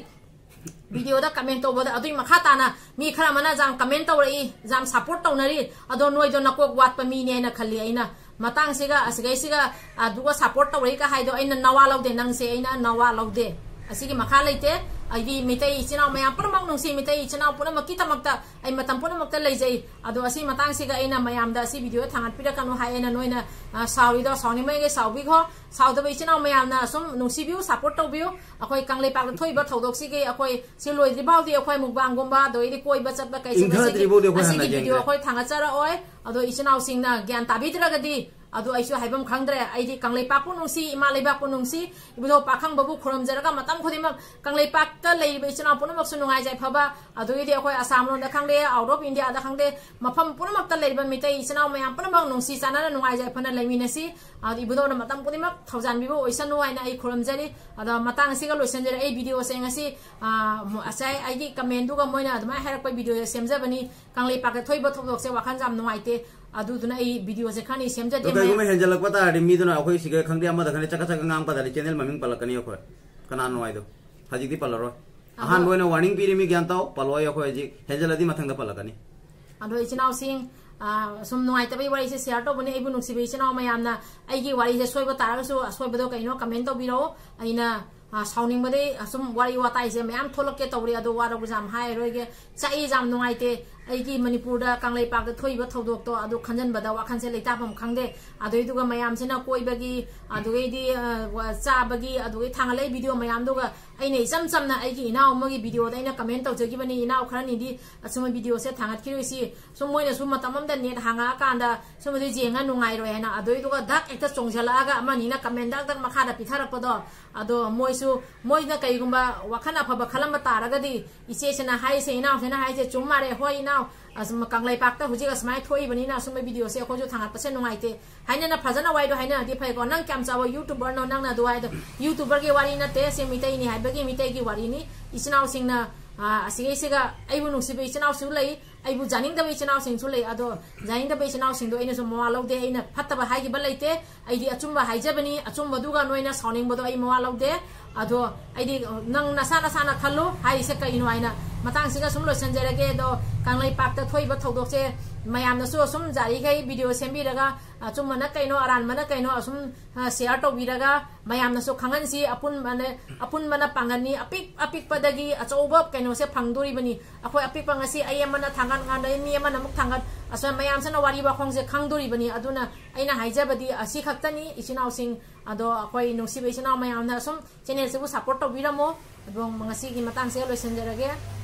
ꯚꯤꯗꯤꯑꯣꯗ ꯀꯃꯦꯟ ꯇꯧꯕꯗ ꯑꯗꯨꯏ ꯃꯈꯥ ꯇꯥꯅ ꯃꯤ ꯈꯔ ꯑꯃꯅ ꯌꯥꯝ ꯀꯃꯦꯟ ꯇꯧꯔꯛꯏ, ꯌꯥꯝ ꯁꯞꯄꯣꯔꯠ ꯇꯧꯅꯔꯤ꯫ ꯑꯗꯣ ꯅꯣꯏꯗꯣ ꯅꯀꯣꯛ ꯋꯥꯠꯄ ꯃꯤꯅꯦ ꯍꯥꯏꯅ ꯈꯜꯂꯤ ꯑꯩꯅ꯫ ꯃꯇꯥꯡꯁꯤꯒ ꯑꯁꯤꯒꯩꯁꯤꯒ ꯑꯗꯨꯒ ꯁꯞꯄꯣꯔꯠ ꯇꯧꯔꯛꯏꯒ ꯍꯥꯏꯗꯣ ꯑꯩꯅ ꯅꯋꯥ ꯂꯧꯗꯦ, ꯅꯪꯁꯦ ꯑꯩꯅ ꯅꯋꯥ ꯂꯧꯗꯦ꯫ ꯑꯁꯤꯒꯤ ꯃꯈꯥ ꯂꯩꯇꯦ꯫ ꯑꯩꯗꯤ ꯃꯤꯇꯩ ꯏꯆꯤꯟ ꯏꯅꯥꯎ ꯃꯌꯥꯝ ꯄꯨꯝꯅꯃꯛ ꯅꯨꯡꯁꯤ, ꯃꯤꯇꯩ ꯏꯆꯤꯟ ꯏꯅꯥꯎ ꯄꯨꯝꯅꯃꯛꯀꯤꯗꯃꯛꯇ ꯑꯩ ꯃꯇꯝ ꯄꯨꯝꯅꯃꯛꯇ ꯂꯩꯖꯩ꯫ ꯑꯗꯣ ꯑꯁꯤ ꯃꯇꯥꯡꯁꯤꯒ ꯑꯩꯅ ꯃꯌꯥꯝꯗ ꯑꯁꯤ ꯚꯤꯗꯤꯑꯣ ꯊꯥꯡꯒꯠꯄꯤꯔꯛꯀꯅꯨ ꯍꯥꯏ꯫ ꯑꯩꯅ ꯅꯣꯏꯅ, ꯑ, ꯁꯥꯎꯔꯤꯗꯣ ꯁꯥꯎꯅꯤꯡꯕꯒꯤ ꯁꯥꯎꯕꯤꯈꯣ꯫ ꯁꯥꯎꯗꯕ ꯏꯆꯤꯟ ꯏꯅꯥꯎ ꯃꯌꯥꯝꯅ ꯁꯨꯝ ꯅꯨꯡꯁꯤꯕꯤꯌꯨ, ꯁꯞꯄꯣꯔꯠ ꯇꯧꯕꯤꯌꯨ꯫ ꯑꯩꯈꯣꯏ ꯀꯪꯂꯩꯄꯥꯛꯇ ꯊꯣꯛꯏꯕ ꯊꯧꯗꯣꯛꯁꯤꯒꯤ ꯑꯩꯈꯣꯏ ꯁꯤ ꯂꯣꯏꯗ꯭ꯔꯤ ꯐꯥꯎꯗꯤ ꯑꯩꯈꯣꯏ ꯃꯨꯛꯕꯥꯡꯒꯨꯝꯕ, ꯑꯗꯩꯗꯤ ꯀꯣꯏꯕ ꯆꯠꯄ ꯀꯩ ꯆꯠꯄꯁꯤꯒꯤ ꯏꯟꯈꯠꯇ꯭ꯔꯤ ꯐꯥꯎꯗꯤ ꯑꯩꯈꯣꯏ ꯑꯁꯤꯒꯤ ꯍꯥꯟꯅ ꯚꯤꯗꯤꯑꯣ ꯌꯦꯡꯗ꯭ꯔꯦ꯫ ꯑꯩꯈꯣꯏ ꯊꯥꯡꯒꯠꯆꯔꯛꯑꯣꯏ꯫ ꯑꯗꯣ ꯏꯆꯤꯟ ꯏꯅꯥꯎꯁꯤꯡꯅ ꯒ꯭ꯌꯥꯟ ꯇꯥꯕꯤꯗ꯭ꯔꯒꯗꯤ ꯑꯗꯨ ꯑꯩꯁꯨ ꯍꯥꯏꯐꯝ ꯈꯪꯗ꯭ꯔꯦ꯫ ꯑꯩꯗꯤ ꯀꯪꯂꯩꯄꯥꯛꯄꯨ ꯅꯨꯡꯁꯤ, ꯏꯃꯥ ꯂꯩꯕꯥꯛꯄꯨ ꯅꯨꯡꯁꯤ, ꯏꯕꯨꯙꯧ ꯄꯥꯈꯪꯕꯕꯨ ꯈꯨꯔꯨꯝꯖꯔꯒ ꯃꯇꯝ ꯈꯨꯗꯤꯡꯃꯛ ꯀꯪꯂꯩꯄꯥꯛꯇ ꯂꯩꯔꯤꯕ ꯏꯆꯤꯟ ꯏꯅꯥꯎ ꯄꯨꯝꯅꯃꯛꯁꯨ ꯅꯨꯡꯉꯥꯏ ꯌꯥꯏꯐꯕ, ꯑꯗꯨꯒꯤꯗꯤ ꯑꯩꯈꯣꯏ ꯑꯁꯥꯝ ꯂꯣꯝꯗ ꯈꯪꯗꯦ, out of India ꯗ ꯈꯪꯗꯦ, ꯃꯐꯝ ꯄꯨꯝꯅꯃꯛꯇ ꯂꯩꯔꯤꯕ ꯃꯤꯇꯩ ꯏꯆꯤꯟ ꯏꯅꯥꯎ ꯃꯌꯥꯝ ꯄꯨꯝꯅꯃꯛ ꯅꯨꯡꯁꯤ ꯆꯥꯟꯅꯅ ꯅꯨꯡꯉꯥꯏ ꯌꯥꯏꯐꯅ ꯂꯩꯃꯤꯟꯅꯁꯤ꯫ ꯑꯗꯨ ꯏꯕꯨꯙꯧꯅ ꯃꯇꯝ ꯈꯨꯗꯤꯡꯃꯛ ꯊꯧꯖꯥꯟꯕꯤꯕ ꯑꯣꯏꯁꯅꯨ ꯍꯥꯏꯅ ꯑꯩ ꯈꯨꯔꯨꯝꯖꯔꯤ꯫ ꯑꯗꯣ ꯃꯇꯥꯡ ꯑꯁꯤꯒ ꯂꯣꯏꯁꯤꯟꯖꯔꯦ ꯑꯩ ꯚꯤꯗꯤꯑꯣꯁꯦ ꯉꯁꯤ꯫ ꯑ, ꯉꯁꯥꯏ ꯑꯩꯒꯤ ꯀꯃꯦꯟꯗꯨꯒ ꯃꯣꯏꯅ ꯑꯗꯨꯃꯥꯏꯅ ꯍꯥꯏꯔꯛꯄ ꯚꯤꯗꯤꯑꯣꯁꯦ ꯁꯦꯝꯖꯕꯅꯤ꯫ ꯀꯪꯂꯩꯄꯥꯛꯇ ꯊꯣꯛꯏꯕ ꯊꯧꯗꯣꯛꯁꯦ ꯋꯥꯈꯜꯁꯦ ꯌꯥꯝ ꯅꯨꯡꯉꯥꯏꯇꯦ꯫ ꯑꯗꯨꯗꯨꯅ ꯑꯩ ꯚꯤꯗꯤꯑꯣꯁꯦ ꯈꯔꯅꯤ ꯁꯦꯝꯖꯗꯦ꯫ ꯑꯗꯣ ꯀꯩꯒꯨꯝꯕ ꯃꯌꯥꯝ ꯍꯦꯟꯖꯜꯂꯛꯄ ꯇꯥꯔꯗꯤ ꯃꯤꯗꯨꯅ ꯑꯩꯈꯣꯏ ꯁꯤꯒ ꯈꯪꯗꯦ ꯑꯃꯗ ꯈꯪꯗꯦ ꯆꯀꯠ ꯆꯀꯠ ꯉꯥꯡꯕ ꯇꯥꯔꯗꯤ ꯆꯦꯅꯦꯜ ꯃꯃꯤꯡ ꯄꯜꯂꯛꯀꯅꯤ ꯑꯩꯈꯣꯏ꯫ ꯀꯅꯥꯅꯣ ꯍꯥꯏꯗꯣ ꯍꯧꯖꯤꯛꯇꯤ ꯄꯜꯂꯔꯣꯏ꯫ ꯑꯗꯣ ꯑꯍꯥꯟꯕ ꯑꯣꯏꯅ ꯋꯥꯔꯅꯤꯡ ꯄꯤꯔꯤ, ꯃꯤ ꯒ꯭ꯌꯥꯟ ꯇꯥꯎ, ꯄꯜꯂꯣꯏ ꯑꯩꯈꯣꯏ ꯍꯧꯖꯤꯛ꯫ ꯍꯦꯟꯖꯜꯂꯗꯤ ꯃꯊꯪꯗ ꯄꯜꯂꯛꯀꯅꯤ꯫ ꯑꯗꯣ ꯏꯆꯤꯟ ꯏꯅꯥꯎꯁꯤꯡ, ꯑ, ꯁꯨꯝ ꯅꯨꯡꯉꯥꯏꯇꯕꯒꯤ ꯋꯥꯔꯤꯁꯦ ꯁꯤꯌꯥꯔ ꯇꯧꯕꯅꯤ꯫ ꯑꯩꯕꯨ ꯅꯨꯡꯁꯤꯕ ꯏꯆꯤꯟ ꯏꯅꯥꯎ ꯃꯌꯥꯝꯅ ꯑꯩꯒꯤ ꯋꯥꯔꯤꯁꯦ ꯁꯣꯏꯕ ꯇꯥꯔꯒꯁꯨ ꯑꯁꯣꯏꯕꯗꯣ ꯀꯩꯅꯣ ꯀꯃꯦꯟ ꯇꯧꯕꯤꯔꯛꯑꯣ꯫ ꯑꯩꯅ, ꯑ, ꯁꯥꯎꯅꯤꯡꯕꯗꯤ ꯑꯁꯨꯝ ꯋꯥꯔꯤ ꯋꯥꯇꯥꯏꯁꯦ ꯃꯌꯥꯝ ꯊꯣꯛꯂꯛꯀꯦ ꯇꯧꯔꯤ, ꯑꯗꯣ ꯋꯥꯔꯧꯕꯁꯨ ꯌꯥꯝ ꯍꯥꯏꯔꯣꯏꯒꯦ꯫ ꯆꯥꯛꯏꯁꯦ ꯌꯥꯝ ꯅꯨꯡꯉꯥꯏꯇꯦ꯫ ꯑꯩꯒꯤ ꯃꯅꯤꯄꯨꯔꯗ ꯀꯪꯂꯩꯄꯥꯛꯇ ꯊꯣꯛꯏꯕ ꯊꯧꯗꯣꯛꯇꯣ ꯑꯗꯨ ꯈꯟꯖꯟꯕꯗ ꯋꯥꯈꯜꯁꯦ ꯂꯩꯇꯥꯐꯝ ꯈꯪꯗꯦ꯫ ꯑꯗꯨꯏꯗꯨꯒ ꯃꯌꯥꯝꯁꯤꯅ ꯀꯣꯏꯕꯒꯤ, ꯑꯗꯨꯗꯩꯗꯤ, ꯑ, ꯋꯥ-, ꯆꯥꯕꯒꯤ, ꯑꯗꯨꯗꯩ ꯊꯥꯡꯒꯠꯂꯛꯏ ꯚꯤꯗꯤꯑꯣ ꯃꯌꯥꯝꯗꯨꯒ ꯑꯩꯅ ꯏꯆꯝ ꯆꯝꯅ ꯑꯩꯒꯤ ꯏꯅꯥꯎ ꯑꯃꯒꯤ ꯚꯤꯗꯤꯑꯣꯗ ꯑꯩꯅ ꯀꯃꯦꯟ ꯇꯧꯖꯈꯤꯕꯅꯤ, "ꯏꯅꯥꯎ ꯈꯔꯅꯤꯗꯤ ꯑꯁꯨꯝꯕ ꯚꯤꯗꯤꯑꯣꯁꯦ ꯊꯥꯡꯒꯠꯈꯤꯔꯣꯏꯁꯤ"꯫ ꯁꯨꯝ ꯃꯣꯏꯅꯁꯨ ꯃꯇꯝ ꯑꯃꯗ ꯅꯦꯠ ꯍꯥꯡꯉꯛꯑꯀꯥꯟꯗ ꯁꯨꯝꯕꯗꯨ ꯌꯦꯡꯉ ꯅꯨꯡꯉꯥꯏꯔꯣꯏ ꯍꯥꯏꯅ, ꯑꯗꯨꯏꯗꯨꯒ ꯗꯛ ꯍꯦꯛꯇ ꯆꯣꯡꯁꯤꯜꯂꯛꯑꯒ ꯑꯃꯅꯤꯅ ꯀꯃꯦꯟ ꯗꯛ ꯗꯛ ꯃꯈꯥꯗ ꯄꯤꯊꯔꯛꯄꯗꯣ, ꯑꯗꯣ ꯃꯣꯏꯁꯨ, ꯃꯣꯏꯅ ꯀꯩꯒꯨꯝꯕ ꯋꯥꯈꯜ ꯑꯐꯕ ꯈꯜꯂꯝꯕ ꯇꯥꯔꯒꯗꯤ, ꯏꯆꯦꯁꯤꯅ ꯍꯥꯏꯁꯦ, ꯏꯅꯥꯎꯁꯤꯅ ꯍꯥꯏꯁꯦ ꯆꯨꯝ ꯃꯥꯜꯂꯦ, ꯍꯣꯏ ꯏꯅꯥꯎ, ꯑꯁ, ꯀꯪꯂꯩꯄꯥꯛꯇ ꯍꯧꯖꯤꯛ ꯑꯁꯨꯃꯥꯏꯅ ꯊꯣꯛꯏꯕꯅꯤꯅ ꯑꯁꯨꯝꯕ ꯚꯤꯗꯤꯑꯣꯁꯦ ꯑꯩꯈꯣꯏꯁꯨ ꯊꯥꯡꯒꯠꯄꯁꯦ ꯅꯨꯡꯉꯥꯏꯇꯦ ꯍꯥꯏꯅꯅ ꯐꯖꯅ ꯋꯥꯔꯤꯗꯣ ꯍꯥꯏꯅꯔꯗꯤ ꯐꯩꯀꯣ꯫ ꯅꯪ ꯀꯌꯥꯝ ꯆꯥꯎꯕ YouTuberꯅꯣ, ꯅꯪꯅ ꯑꯗꯨ ꯍꯥꯏꯗꯣ? YouTuberꯒꯤ ꯋꯥꯔꯤ ꯅꯠꯇꯦ, ꯁꯤ ꯃꯤꯇꯩꯅꯤ ꯍꯥꯏꯕꯒꯤ ꯃꯤꯇꯩꯒꯤ ꯋꯥꯔꯤꯅꯤ꯫ ꯏꯆꯤꯟ ꯏꯅꯥꯎꯁꯤꯡꯅ, ꯑꯥ, ꯑꯁꯤꯒꯩꯁꯤꯒ ꯑꯩꯕꯨ ꯅꯨꯡꯁꯤꯕ ꯏꯆꯤꯟ ꯏꯅꯥꯎꯁꯨ ꯂꯩ, ꯑꯩꯕꯨ ꯌꯥꯅꯤꯡꯗꯕ ꯏꯆꯤꯟ ꯏꯅꯥꯎꯁꯤꯡꯁꯨ ꯂꯩ꯫ ꯑꯗꯣ ꯌꯥꯅꯤꯡꯗꯕ ꯏꯆꯤꯟ ꯏꯅꯥꯎꯁꯤꯡꯗꯣ ꯑꯩꯅꯁꯨ ꯃꯋꯥ ꯂꯧꯗꯦ, ꯑꯩꯅ ꯐꯠꯇꯕ ꯍꯥꯏꯈꯤꯕ ꯂꯩꯇꯦ꯫ ꯑꯩꯗꯤ ꯑꯆꯨꯝꯕ ꯍꯥꯏꯖꯕꯅꯤ, ꯑꯆꯨꯝꯕꯗꯨꯒ ꯅꯣꯏꯅ ꯁꯥꯎꯅꯤꯡꯕꯗꯣ ꯑꯩ ꯃꯋꯥ ꯂꯧꯗꯦ꯫ ꯑꯗꯣ ꯑꯩꯗꯤ, ꯅꯪ ꯅꯁꯥ ꯅꯁꯥꯅ ꯈꯜꯂꯨ ꯍꯥꯏꯔꯤꯁꯦ ꯀꯩꯅꯣ ꯍꯥꯏꯅ꯫ ꯃꯇꯥꯡꯁꯤꯒ ꯁꯨꯝ ꯂꯣꯏꯁꯤꯟꯖꯔꯒꯦ꯫ ꯑꯗꯣ ꯀꯪꯂꯩꯄꯥꯛꯇ ꯊꯣꯛꯏꯕ ꯊꯧꯗꯣꯛꯁꯦ ꯃꯌꯥꯝꯅꯁꯨ ꯑꯁꯨꯝ ꯌꯥꯔꯤꯈꯩ ꯚꯤꯗꯤꯑꯣ ꯁꯦꯝꯕꯤꯔꯒ, ꯑꯆꯨꯝꯕꯅ ꯀꯩꯅꯣ, ꯑꯔꯥꯟꯕꯅ ꯀꯩꯅꯣ, ꯑꯁꯨꯝ, ꯑ, ꯁꯤꯌꯥꯔ ꯇꯧꯕꯤꯔꯒ ꯃꯌꯥꯝꯅꯁꯨ ꯈꯪꯍꯟꯁꯤ꯫ ꯑꯄꯨꯟꯕꯅ, ꯑꯄꯨꯟꯕꯅ ꯄꯥꯡꯒꯜꯅꯤ, ꯑꯄꯤꯛ ꯑꯄꯤꯛꯄꯗꯒꯤ ꯑꯆꯧꯕ ꯀꯩꯅꯣꯁꯦ ꯐꯪꯗꯣꯔꯤꯕꯅꯤ꯫ ꯑꯩꯈꯣꯏ ꯑꯄꯤꯛꯄ ꯉꯁꯤ ꯑꯩ ꯑꯃꯅ ꯊꯥꯡꯒꯠ, ꯉꯥꯟꯗꯩ ꯃꯤ ꯑꯃꯅ ꯑꯃꯨꯛ ꯊꯥꯡꯒꯠ, ꯑꯁꯨꯃꯥꯏꯅ ꯃꯌꯥꯝꯁꯤꯅ ꯋꯥꯔꯤ ꯋꯥꯈꯣꯡꯁꯦ ꯈꯪꯗꯣꯔꯤꯕꯅꯤ꯫ ꯑꯗꯨꯅ ꯑꯩꯅ ꯍꯥꯏꯖꯕꯗꯤ ꯑꯁꯤ ꯈꯛꯇꯅꯤ, ꯏꯆꯤꯟ ꯏꯅꯥꯎꯁꯤꯡ꯫ ꯑꯗꯣ ꯑꯩꯈꯣꯏ ꯅꯨꯡꯁꯤꯕ ꯏꯆꯤꯟ ꯏꯅꯥꯎ ꯃꯌꯥꯝꯅ ꯑꯁꯨꯝ ꯆꯦꯅꯦꯜꯁꯤꯕꯨ ꯁꯞꯄꯣꯔꯠ ꯇꯧꯕꯤꯔꯝꯃꯣ꯫ ꯑꯗꯣ ꯉꯁꯤꯒꯤ ꯃꯇꯥꯡꯁꯦ ꯂꯣꯏꯁꯤꯟꯖꯔꯒꯦ꯫